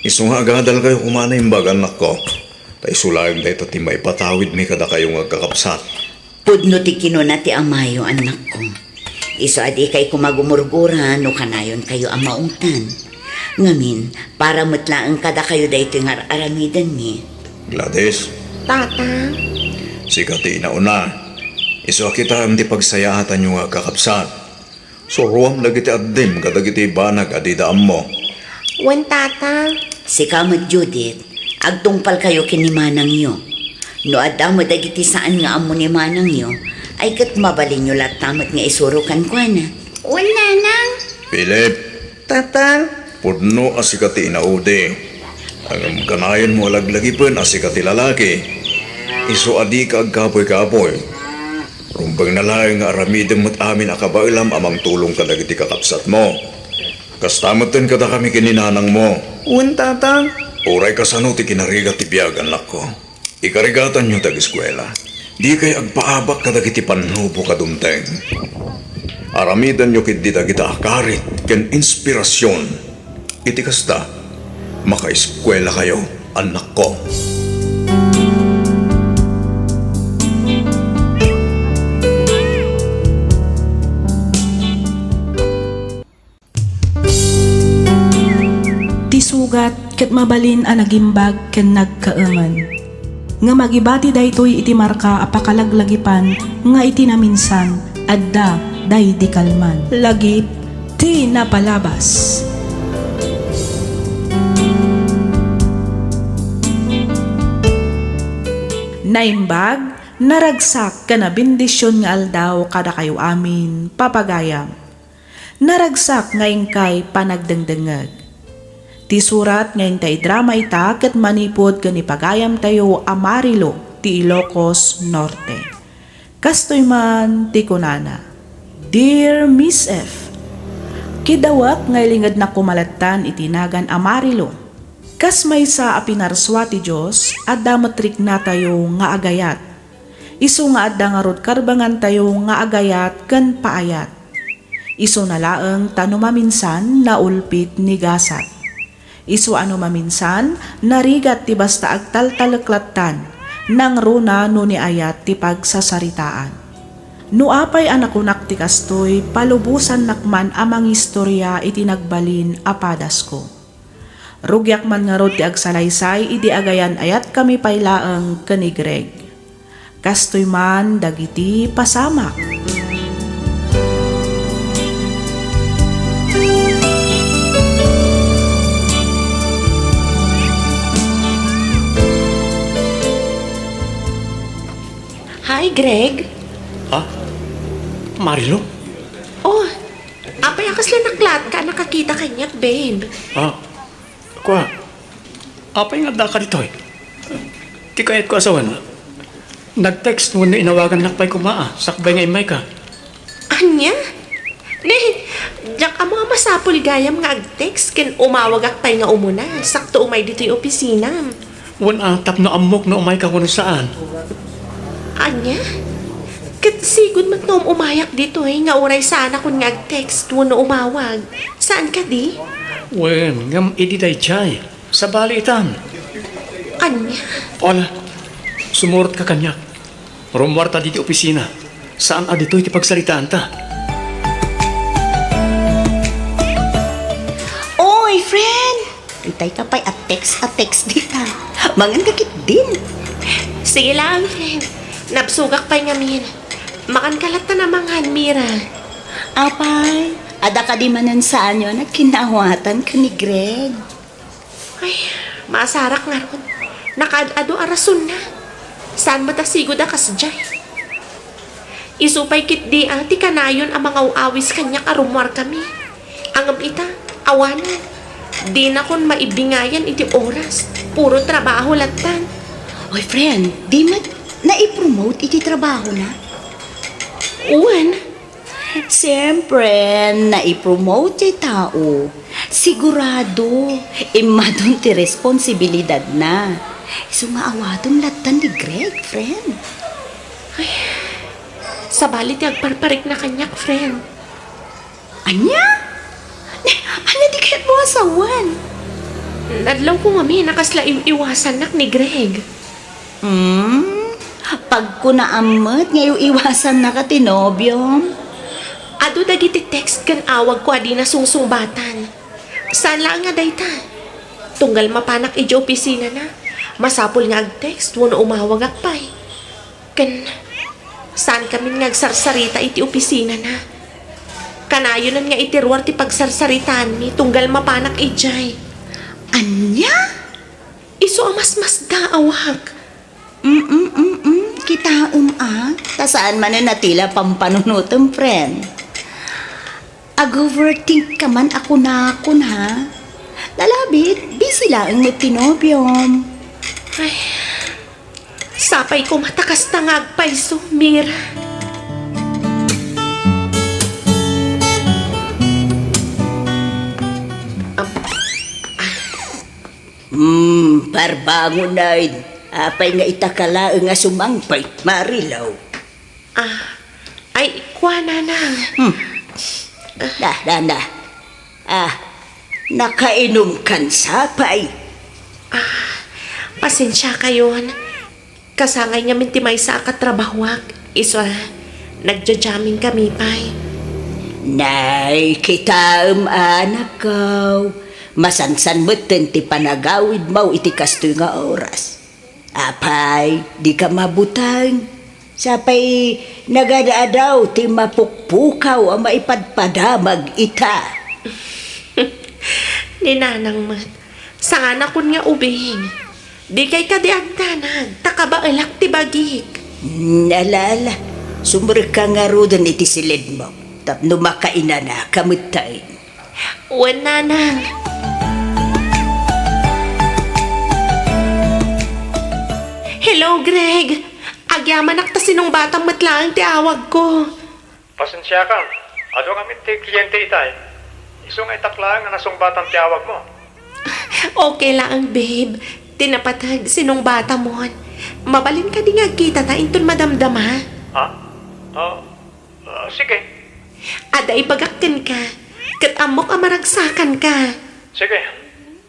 Isu nga agadalkayo koma a naimbag, annakko, ta isu laeng dayta ti maipatawidmi kadakayo nga agkakabsat. Pudno ti kinuna ti amayo, annakko. Isu a dikay koma gumurgura no kanayonkayo a maungtan. Ngamin, para met laeng kadakayo daytoy nga ar-aramidenmi. Gladys. Tata. Sika ti inauna. Isu a kitaem ti pagsayaatanyo nga agkakabsat. Suroam dagiti addim kadagiti banag a dida ammo. Wen, Tata. Sika met, Judith, agtungpalkayo ken ni manangyo. No adda met dagiti saan nga ammo ni manangyo, ay ket mabalinyo latta met nga isuro kenkuana. Wen, Nanang. Philip. Tata. Pudno a sika ti inaudi. Ngem kanayonmo a laglagipen a sika ti lalaki. Isu a dika agkapuy-kapuy. Rumbengna laeng nga aramidem met amin a kabaelam a mangtulong kadagiti kakabsatmo. Kasta metten kadakami ken ni nanangmo. Wen, Tata. Uray kasano ti kinarigat ti biag, annakko, ikarigatanyo ti ageskuela. Dikay agpaabak kadagiti pannubok a dumteng. Aramidenyo ketdi dagita a karit ken inspirasion. Iti kasta, makaeskuelakayo, annakko. Ti sugat ket mabalin a nagimbag ken nagkaemen. Ngem agibati daytoy iti marka a pakalaglagipan nga iti naminsan, adda daydi kalman. Lagip ti napalabas. Naimbag, naragsak ken nabendision nga aldaw kadakayo amin, papagayam. Naragsak nga inkay panagdengdengngeg. Ti surat nga inta idrama ita ket manipud ken ni pagayamtayo a Marilou ti Ilocos Norte. Kastoy man ti kunana, "Dear Miss F, kidawek nga ilingednak koma lattan iti nagan a Marilou. Kas maysa a pinarsua ti Dios, adda met riknatayo nga agayat. Isu nga adda ngarud karbangantayo nga agayat ken paayat. Isuna laeng ta no maminsan, naulpit ni gasat. Isu a no maminsan, narigat ti basta agtaltalek lattan, nangruna no ni ayat ti pagsasaritaan. No apay a nakunak ti kastoy, palubosannak man a mangistoria iti nagbalin a padasko. Rugiak man ngarud ti agsalaysay idi agayan-ayatkami pay laeng ken ni Greg. Kastoy man dagiti pasamak." Hi, Greg. Ah? Marilou? Oh, apay a kasla naklatka a nakakita kaniak, babe? Ah, kua, apay nga addaka ditoy? Ti kayatko a sawen, nag-text wenno inawagannak pay koma a sakbay nga immayka. Ania? Ne, diak ammo a masapul gayam nga ag-text ken umawagak pay nga umuna, sakto umay ditoy opisinam. Wen a, tapno ammok no umayka wenno saan. Ania? Ket sigud met no um-umayak ditoy nga uray saanakon nga ag-text wenno umawag. Saan kadi? Wen, ngem idi daydiay, sabali itan. Ania? Ala, sumurotka kaniak. Rummuarta ditoy opisina. Saan a ditoy ti pagsaritaanta. Oy, friend! Itay ka pay a text a text dita. Mangan ka ketdin. Sige lang, friend. Nabsogak pay ngamin. Makanka latta a mangan, Mira. Apay, adda kadi manen saanyo a kinnaawatan ken ni Greg? Ay, maasarak ngarud. Nakaad-adu a rasonna. Saan met a sigud a kasdiay. Isu pay ketdi a ti kanayon a mangaw-awis kaniak a rummuarkami. Ngem ita, awanen. Dinakon maibingayan iti oras. Puro trabaho lattan. Oy, friend, di met naipromote iti trabahona? Wen. Siyempre, naipromote ti tao. Sigurado, immadon ti responsibilidadna. Isu nga awatem lattan ni Greg, friend. Ay, sabali ti agparparikna kaniak, friend. Ania? Ne, ania ti kayatmo a sawen? Nadlawko ngamin a kasla iw-iwasannak ni Greg. Hmm? Pagkunaam met nga iw-iwasannaka ti nobiom? Adu dagiti text ken awagko a dina sungsungbatan. Saan laeng nga dayta. Tunggal mapanak idiay opisinana, masapul nga ag-text wenno umawagak pay. Ken saankamin nga agsarsarita iti opisinana. Kanayonen nga iti ruar ti pagsarsaritaanmi tunggal mapanak idiay. Ania? Isu a masmasdaawak. Mm, mm, mm. Kitaem a, ta saan manen a tila pampanunotem, friend. Ag-overthink ka man a kunakon, ha? Nalabit, busy laeng met ti nobiom. Ay, sapay koma ta kasta nga agpayso, Mira. Am-, ah. Mm. Parbangonen, apay nga ita ka laeng a sumangpet, Marilu? Ah, ay, kua, Nanang. Hmm. Na, na, na. Ah, nakainumkan sa pay? Ah, pasensiakayon. Kasangay ngamin ti maysa a katrabahoak, isu a nagja-jamming kami pay. Nay, kitaem, anakko. Masansan metten ti panagawidmo iti kastoy nga oras. Apay, dika mabuteng. Sapay nagad-adaw ti mapukpukaw a maipadpadamag ita. Ni Nanang met, saanakon nga ubing. Dikay kadi agdanag, ta kabaelak ti bagik. Hmm, ala, ala. Sumrekka ngaruden iti silidmo, tapno makainanaka metten. Wen, Nanang. Hello, Greg. Agyamanak ta sinungbatam met laeng ti awagko. Pasensiakam. Adu ngamin ti kliente itay. Isu nga itak laeng a nasungbatam ti awagmo. Okay laeng, babe. Ti napateg, sinungbatamon. Mabalin kadi nga agkitata inton madamdama? Ha? Ah, ah, sige. Adda ibagak kenka. Ket ammok a maragsakanka. Sige.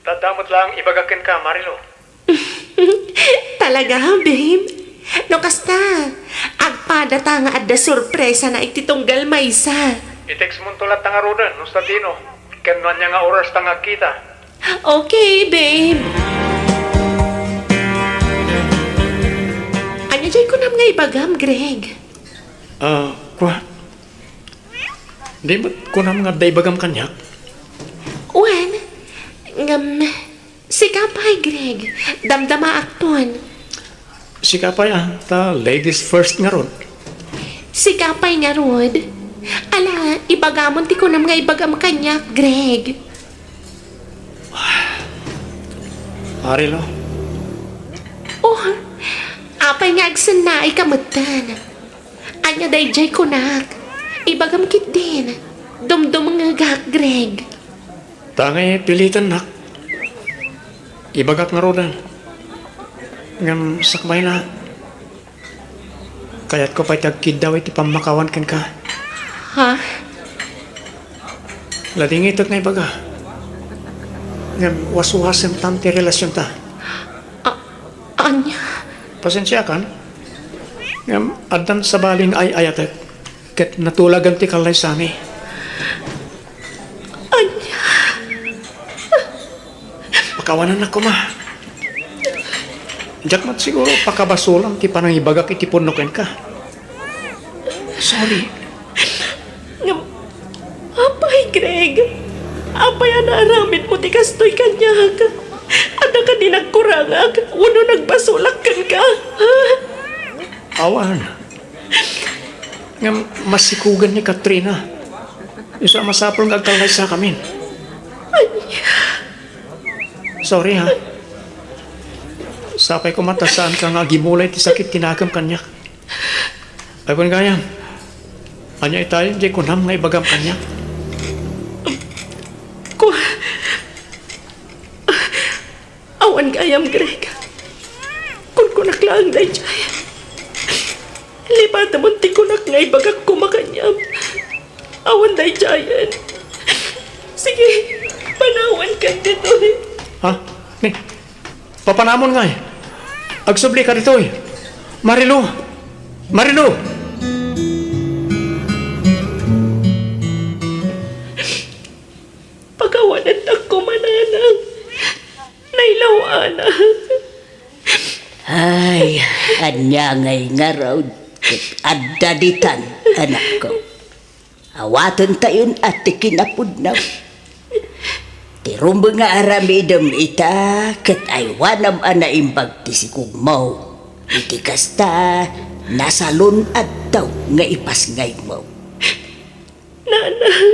Tadda met laeng ibagak kenka, Marilu. Talaga, babe? No kasta, agpadata nga adda sorpresana iti tunggal maysa. I-textmonto latta ngaruden, no sadino, ken no ania nga oras ta nga agkita. Okay, babe. Ania jay kunam nga ibagam, Greg? Ah, kua. Di met kunam nga adda ibagam kaniak? Wen, ngem, sika pay, Greg. Damdamaakton. Sika pay, ah, ta ladies first ngarud. Sika pay ngarud. Ala, ibagamon ti kunam nga ibagam kaniak, Greg. Marilu. Oh, apay nga agsennaayka metten? Ania daydiay kunak? Ibagam ketdin. Dumdumngegak, Greg. Ta ngay pilitennak. Ibagak ngaruden. Ngem sakbayna, kayatko pay ti agkiddaw iti pammakawan kenka. Ha? Ladingitek nga ibaga. Ngem waswasemtan ti relasionta. A-, ania? Pasensiakan. Ngem addan sabali nga ay-ayatek ket natulagan ti kallaysami. Ania? Pakawanannak koma. Diak met siguro pakabasolan ti panangibagak iti pudno kenka. Sorry. Ngem, apay, Greg? Apay a naaramidmo ti kastoy kaniak? Adda kadi nagkurangak wenno nagbasolak kenka? Ha? Awan. Ngem masikugan ni Katrina. Isu a masapul nga agkallaysakamin. Ania? Sorry, ha. Sapay koma ta saanka nga agimulay ti sakit ti nakem kaniak. Ay, wen gayam. Ania itay, di kunam nga ibagam kaniak? Ku-, Awan gayam, Greg. Kunkunak laeng daydiay. Lipatemon ti kunak nga ibagak koma kaniam. Awan daydiayen. Sige, panawankan ditoy. Ha? Ni, papanamon ngay. Agsubli ka ditoy. Marilu! Marilu! Pakawanannak koma, Nanang. Nailaw-anak. Ay, ania ngay ngarud ket adda ditan, anakko. Awatentayon a ti kinapudno. Ti rumbeng nga aramidem ita ket aywanam a naimbag ti sikugmo. Iti kasta, nasalun-adto nga ipasngaymo. Nanang.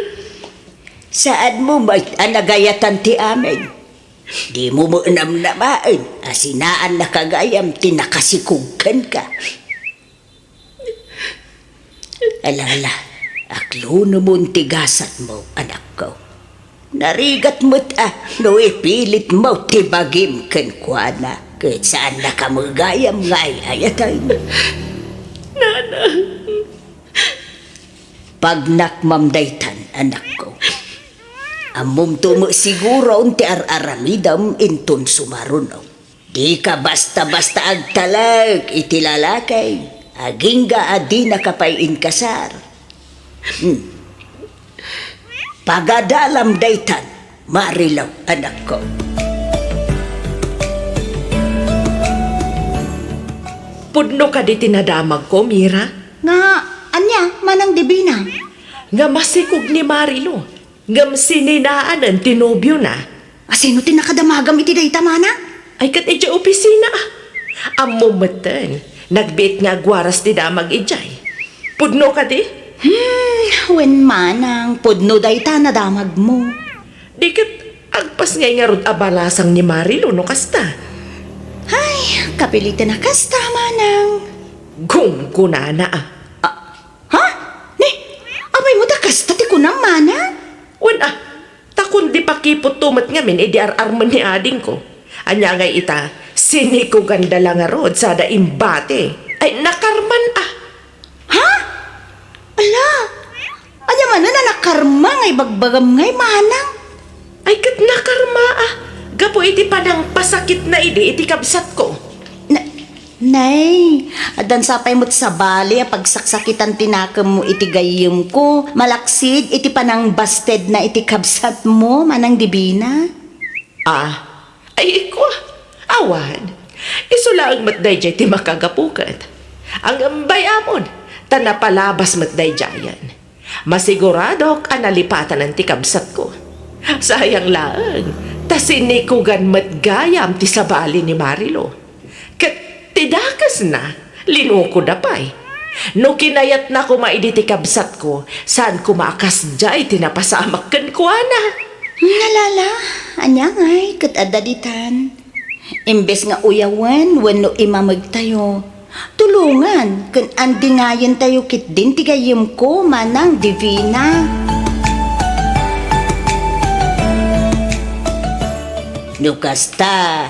Saanmo met a nagayatan ti amin. Dimo met namnamaen a sinaannaka gayam ti nakasikog kenka. Ala, ala, aklunemon ti gasatmo, anakko. Narigat met a no ipilitmo ti bagim kenkuana, ket saannaka met gayam nga ay-ayaten. Nanang. Pagnakmam daytan, anakko. Ammomto met siguron ti ar-aramidem inton sumaruno. Dika basta-basta agtalek iti lalaki, agingga a dinaka pay inkasar. Hmm. Pagadalam daytan, Marilou, anakko. Pudno kadi ti nadamagko, Mira? Nga, ania, Manang Divina? Nga masikog ni Marilou. Ngem sininaanen ti nobiona. A, sino ti nakadamagam iti dayta, manang? Ay, ket idiay opisina, a. Ammom metten, nagbiit nga agwaras ti damag idiay. Pudno kadi? Hmm, wen manang, pudno dayta nadamagmo. Di ket agpasngay ngarud a balasang ni Marilou no kasta. Ay, kapiliten a kasta, manang. Gumgunana, a. Ah, ha? Ni, apay met a kasta ti kunam, manang? Wen, a, ta kundi pakiputto met ngamin idi ar-armen ni adingko. Ania ngay ita, sinikoganda la ngarud sada imbati. Ay, nakarman, a. Ha? Ala, ania manen a nakarma nga ibagbagam ngay, manang? Ay, ket nakarma, a, gapu iti panangpasakitna idi iti kabsatko. Na-, Nay, addan sa pay met sabali a pagsaksakitan ti nakemmo iti gayyemko, malaksid iti panangbastedna iti kabsatmo, Manang Divina? Ah, ay, ikwa, awan. Isu laeng met daydiay ti makagapu ket. Ngem bay-amon, ta napalabas met daydiayen. Masiguradok a nalipatanen ti kabsatko. Sayang laeng, ta sinikogan met gayam ti sabali ni Marilou. Ket ti dakesna, linukoda pay. No kinayatna koma idi ti kabsatko, saan koma a kasdiay ti napasamak kenkuana. Nalala, ania ngay ket adda ditan? Imbes nga uyawen wenno imamegtayo, tulongan ken andingayentayo ketdin ti gayyemko, Manang Divina. No kasta,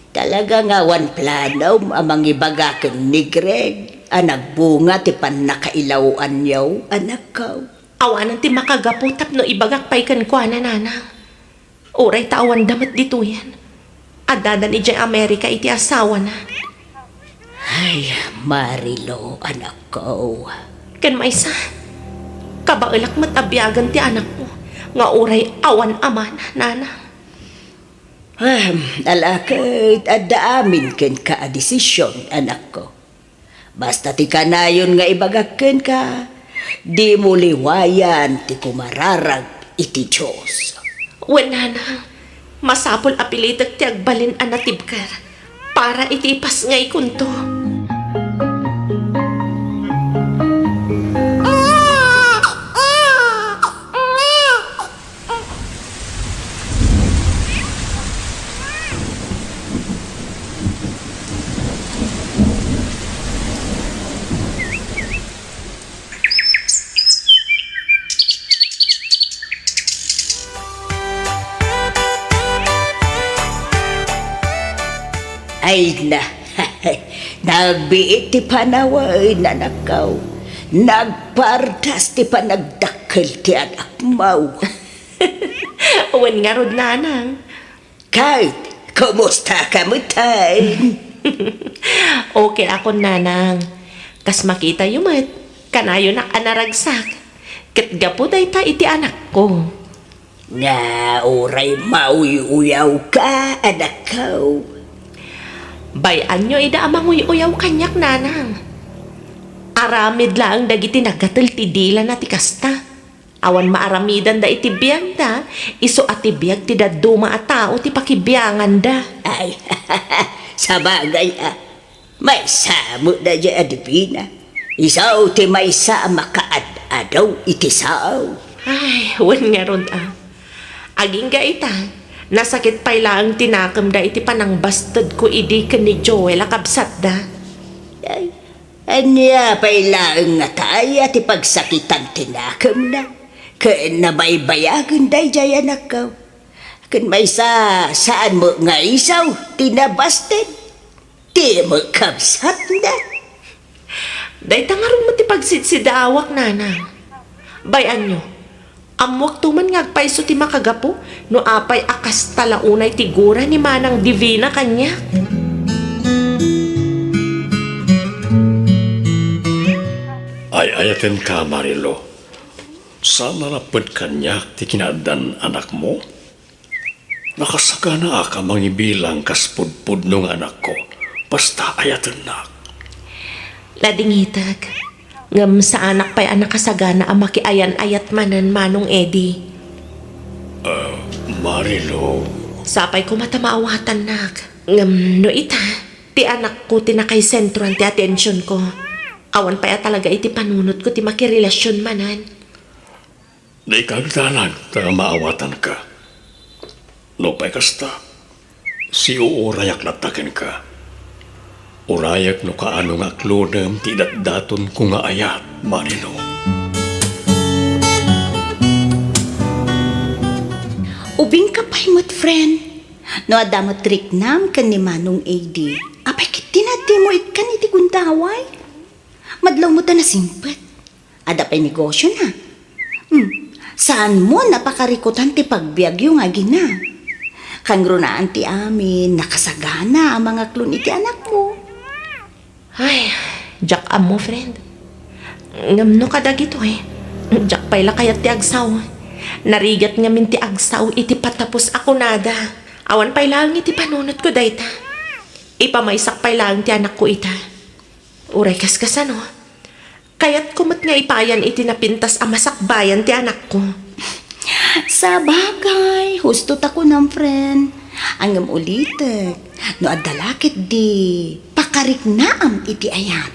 talaga nga awan planom a mangibaga ken ni Greg a nagbunga ti pannakailaw-anyo, anakko? Awanen ti makagapu tapno ibagak pay kenkuana, nanang. Uray ta awanda met ditoyen. Addadan idiay Amerika iti asawana. Ay, Marilou, anakko. Ken maysa, kabaelak met a biagen ti anakmo nga uray awan amana, nanang. Ahem, ala ket adda amin kenka a desision, anakko. Basta ti kanayon nga ibagak kenka, dimo liwayan ti kumararag iti Dios. Wen, nanang, masapul a pilitek ti agbalin a natibker para iti ipasngaykonto. Ay na, nagbiit ti panawen, anakko. Nagpardas ti panagdakkel ti anakmo. Wen ngarud, nanang. Ket, kumusta ka met? Okay akon, nanang. Kas makitayo met, kanayonak a naragsak. Ket gapu dayta iti anakko. Nga uray mauy-uyawka, anakko. Bay-anyo ida a manguy-uyaw kaniak, nanang. Aramid laeng dagiti nagatel ti dilana ti kasta. Awan maaramidanda iti biagda, isu a ti biag ti dadduma a tao ti pakibianganda. Ay, sabagay a, maysa met daydiay a Divina. Isu ti maysa a makaad-adaw iti sao. Ay, wen ngarud a. Agingga ita, nasakit pay laeng ti nakemda iti panangbastedko idi ken ni Joel a kabsatda. Ay, ania pay laeng nga taya ti pagsakitan ti nakemna? Ken nabaybayagen daydiay anakko. Ken maysa, saan met nga isaw ti nabasted. Ti met kabsatna. Dayta ngarud met ti pagsidsidaawak, nanang. Bay-anyo, ammoakto man nga agpayso ti makagapu no apay a kasta la unay ti gura ni Manang Divina kaniak. Ay-ayatenka, Marilo. Saan a lapped kaniak ti kinaaddan anakmo? Nakasaganaak a mangibilang kas pudpudno nga anakko, basta ayatennak. Ladingitek, ngem saanak pay a nakasagana a makiayan-ayat manen, Manong Eddie. Ah, Marilou. Sapay koma ta maawatannak. Ngem no ita, ti anakko ti nakaisentroan ti atensionko. Awan pay a talaga iti panunotko ti makirelasion manen. Di ka agdanag ta maawatanka. Nupay kasta, siuurayak latta kenka. Urayek no kaano nga aklonem ti idatdatonko nga ayat, Marilou. Ubingka pay met, friend. No adda met riknam ken ni Manong Eddie, apay ket tinadtimo ikkan iti gundaway? Madlaw met a nasingpet. Adda pay negosiona. Hmm, saanmo a pakarikutan ti pagbiagyo nga agina. Kangrunaan ti amin, nakasagana a mangaklon iti anakmo. Ay, diak ammo, friend. Ngem no kadagitoy, diak pay la kayat ti agsao. Narigat ngamin ti agsao iti patapos a kunada. Awan pay laeng iti panunotko dayta. Ipamaysak pay laeng ti anakko ita. Uray kaskasano, kayatko met nga ipayan iti napintas a masakbayan ti anakko. Sabagay, husto ta kunam, friend. Ngem ulitek, no adda la ketdi pakariknaam iti ayat,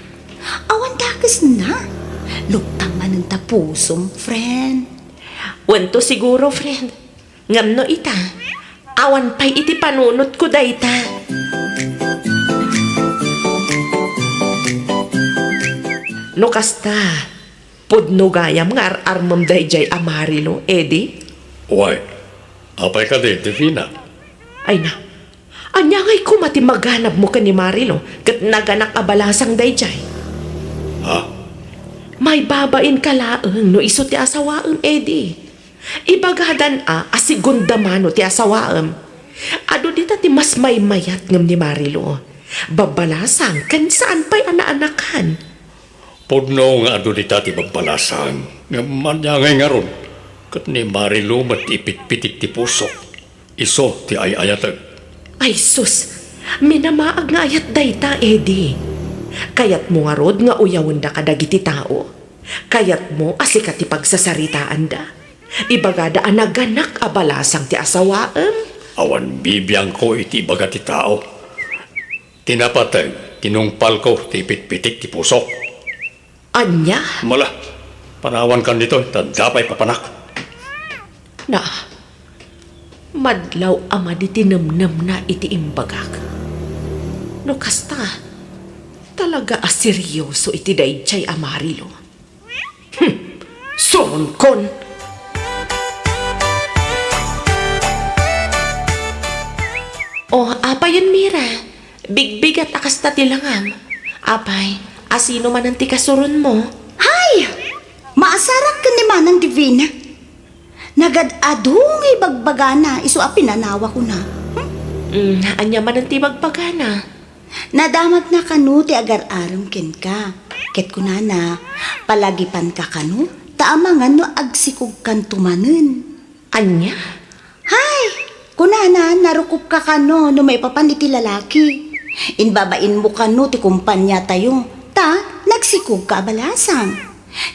awan dakesna. Luptang manen ta pusom, friend. Wento siguro, friend. Ngem no ita, awan pay iti panunotko dayta. No kasta, pudno gayam nga ar-armem daydiay a Marilou, Eddie? Way, apay kadi, Divina? Ay na, ania ngay koma ti maganabmo ken ni Marilou ket naganak a balasang daydiay? Ha? Maibabainka laeng no isu ti asawaem, Eddie. Ibagadan a, a segunda mano ti asawaem. Adu dita ti mas maymayat ngem ni Marilou. Babbalasang ken saan pay a naanakan. Pudno nga adu dita ti babbalasang, ngem ania ngay ngarud, ket ni Marilou met ti ipitpitik ti pusok. Isu ti ay-ayatek. Ay sus, minamaag nga ayat dayta, Eddie. Kayatmo ngarud nga uyawenda kadagiti tao? Kayatmo a sika ti pagsasaritaanda? Ibagada a naganak a balasang ti asawaem? Awan bibiangko iti ibaga ti tao. Ti napateg, tinungpalko ti ipitpitik ti pusok. Ania? Mala, panawankan ditoy, ta adda pay papanak. Na, madlaw a madi ti nemnemna iti imbagak. No kasta, talaga a seryoso iti daydiay a Marilou. Hmm, suronkon! O, apayen, Mira? Bigbigat a kasta ti langam. Apay, asino manen ti kasuronmo? Hay! Maasarak ken ni Manang Divina. Nagad-adu nga ibagbagana isu a pinanawakona. Hmm? Mm, ania manen ti ibagbagana? Nadamagna kano ti agar-arem kenka. Ket kunana, palagipanka kano, ta amangan no agsikogkanto manen. Ania? Hay! Kunana, narukopka kano no maipapan iti lalaki. Inbabainmo kano ti kompaniatayo, ta nagsikogka a balasang.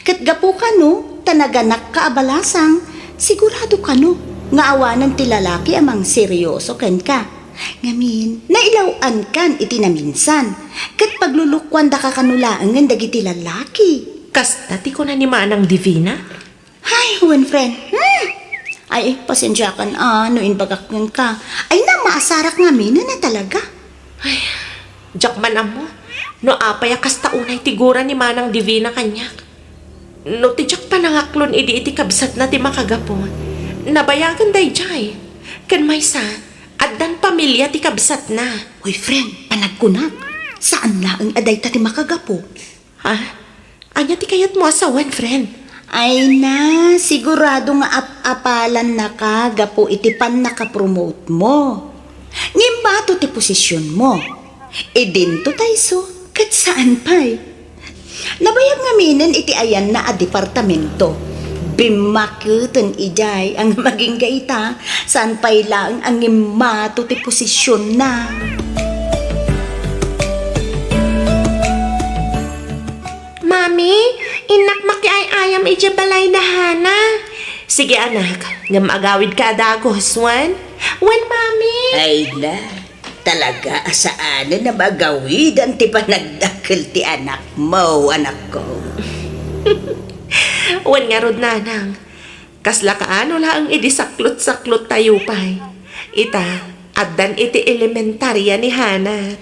Ket gapu kano, ta naganakka a balasang, sigurado kano nga awanen ti lalaki a mangseryoso kenka. Ngamin, nailaw-ankan iti naminsan, ket paglulukuandaka kano laengen dagiti lalaki. Kasta ti kuna ni Manang Divina? Ay, wen, friend. Hmm. Ay, pasensiakan a no imbagak kenka. Ay na, maasarak ngaminen a talaga. Ay, diak man ammo no apay a kasta unay ti gura ni Manang Divina kaniak. No ti diak panangaklon idi iti kabsatna ti makagapu, nabayagen daydiay. Ken maysa, addan pamilia ti kabsatna. Hoy, friend, panagkunak, saan laeng a dayta ti makagapu. Ha? Ania ti kayatmo a sawen, friend? Ay na, sigurado nga ap-apalannaka gapu iti pannakapromote mo. Ngem mato ti posisyonmo. Idinto ta isu, ket saan pay. Nabayag ngaminen iti ayanna a departamento. Bimmaketen idiay a nga magingga ita, saan pay laeng a ngimmato ti posisionna. Mami, innak makiay-ayam idiay balay da Hana. Sige, anak, ngem agawidka a dagus, wen? Wen, Mami. Ay na, talaga a saanen a magawidan ti panagdakkel ti anakmo, anakko. Wen ngarud, nanang, kasla kaano laeng idi saklot-saklottayo pay. Ita, addan iti elementaria ni Hana.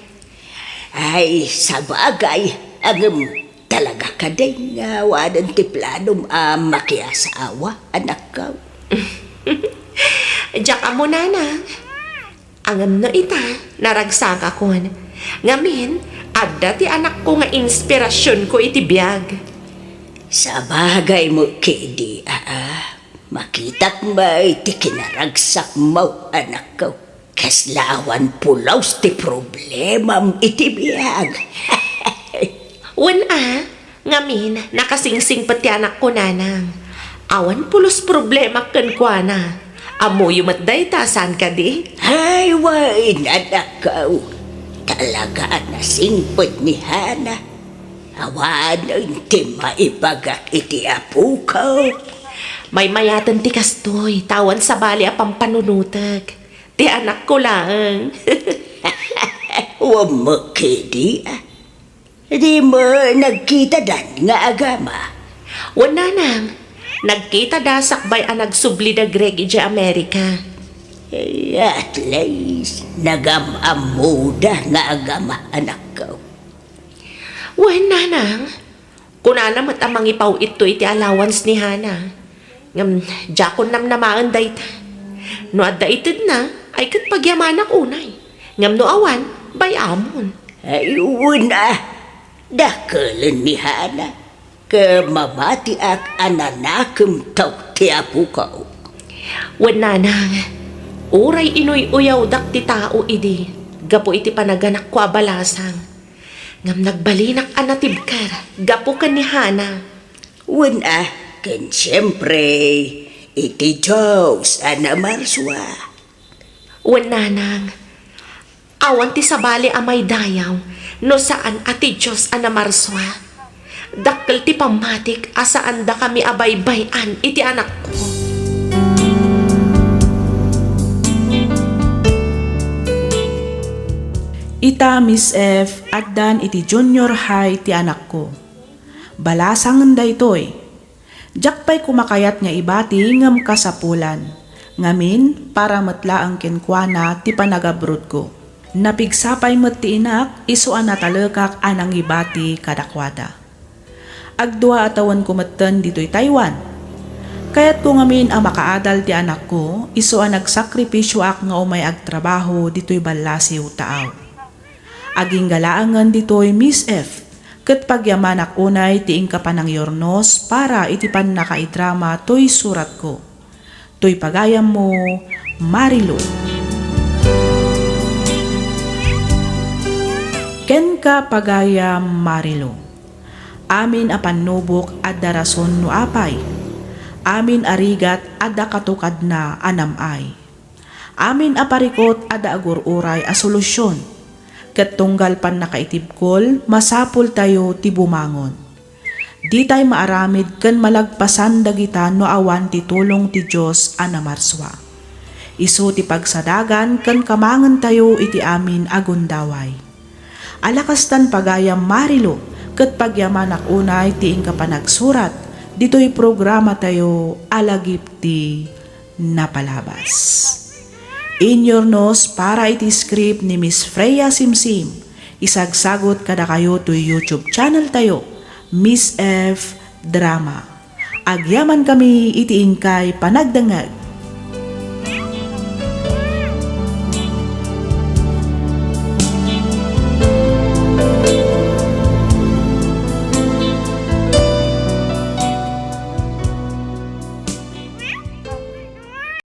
Ay, sabagay, ngem talaga kadi nga awanen ti planom a makiasawa, anakko? Diak ammo, nanang. Ngem no ita, naragsakakon. Ngamin, adda ti anakko nga inspirasionko iti biag. Sabagay met kadi, aa. Makitak met ti kinaragsakmo, anakko. Kasla awan pulos ti problemam iti biag. Wen a, ngamin, nakasingsingpet ti anakko, nanang. Awan pulos problema kenkuana. Ammoyo met dayta, saan kadi? Ay, wen, anakko. Talaga a nasingpet ni Hana. Awanen ti maibagak iti apoko. Maymayaten ti kastoy, ta awan sabali a pampanunotek. Ti anakko laeng. Wen met kadi, a. Di met nagkitadan nga agama? Wen, nanang, nagkitada sakbay a nagsubli da Greg idiay Amerika. Eh, at least, nagam-ammoda nga agama, anakko. Wen, nanang, kunana met a mangipaw-itto iti allowance ni Hana. Ngem diakon namnamaen dayta. No adda itedna, ay ket pagyamanak unay. Ngem no awan, bay-amon. Ay, wen a, dakelen ni Hana. Ket mamatiak a nanakemto ti apoko. Wen, nanang, uray inuy-uyawdak ti tao idi, gapu iti panaganakko a balasang. Ngem nagbalinak a natibker gapu ken ni Hana. Wen a, ken siempre, iti Dios a namarsua. Wen, nanang, awan ti sabali a maidayaw no saan a ti Dios a namarsua. Dakkel ti pammatik a saandakami a baybay-an iti anakko. Ita, Miss F, addan iti junior high ti anakko. Balasangen daytoy. Diak pay koma kayat nga ibati ngem kasapulan. Ngamin, para met laeng kenkuana ti panagabrodko. Napigsa pay met ti inak isu a natalekak a nangibati kadakuada. Agdua a tawenko metten ditoy Taiwan. Kayatko ngamin a makaadal ti anakko isu a nagsakripisioak nga umay agtrabaho ditoy ballasiw taaw. Agingga laengen ditoy, Miss F, ket pagyamanak unay ti inka panangyurnos para iti pannakaidrama toy suratko. Toy pagayammo, Marilu. Kenka, pagayam Marilu. Amin a pannubok adda rason no apay. Amin a rigat adda katukadna a nam-ay. Amin a parikut adda agur-uray a solusion. Ket tunggal pannakaitibkol, masapultayo ti bumangon. Ditay maaramid ken malagpasan dagita no awan ti tulong ti Dios a namarsua. Isu ti pagsadagan ken kamangentayo iti amin a gundaway. Ala kastan, pagayam Marilu, ket pagyamanak unay ti inka panagsurat ditoy programatayo a Lagip ti Napalabas. Inyurnos para iti script ni Miss Freya Simsim, isagsagut kadakayo toy YouTube channel tayo, Miss F Drama. Agyamankami iti inkay panagdengngeg.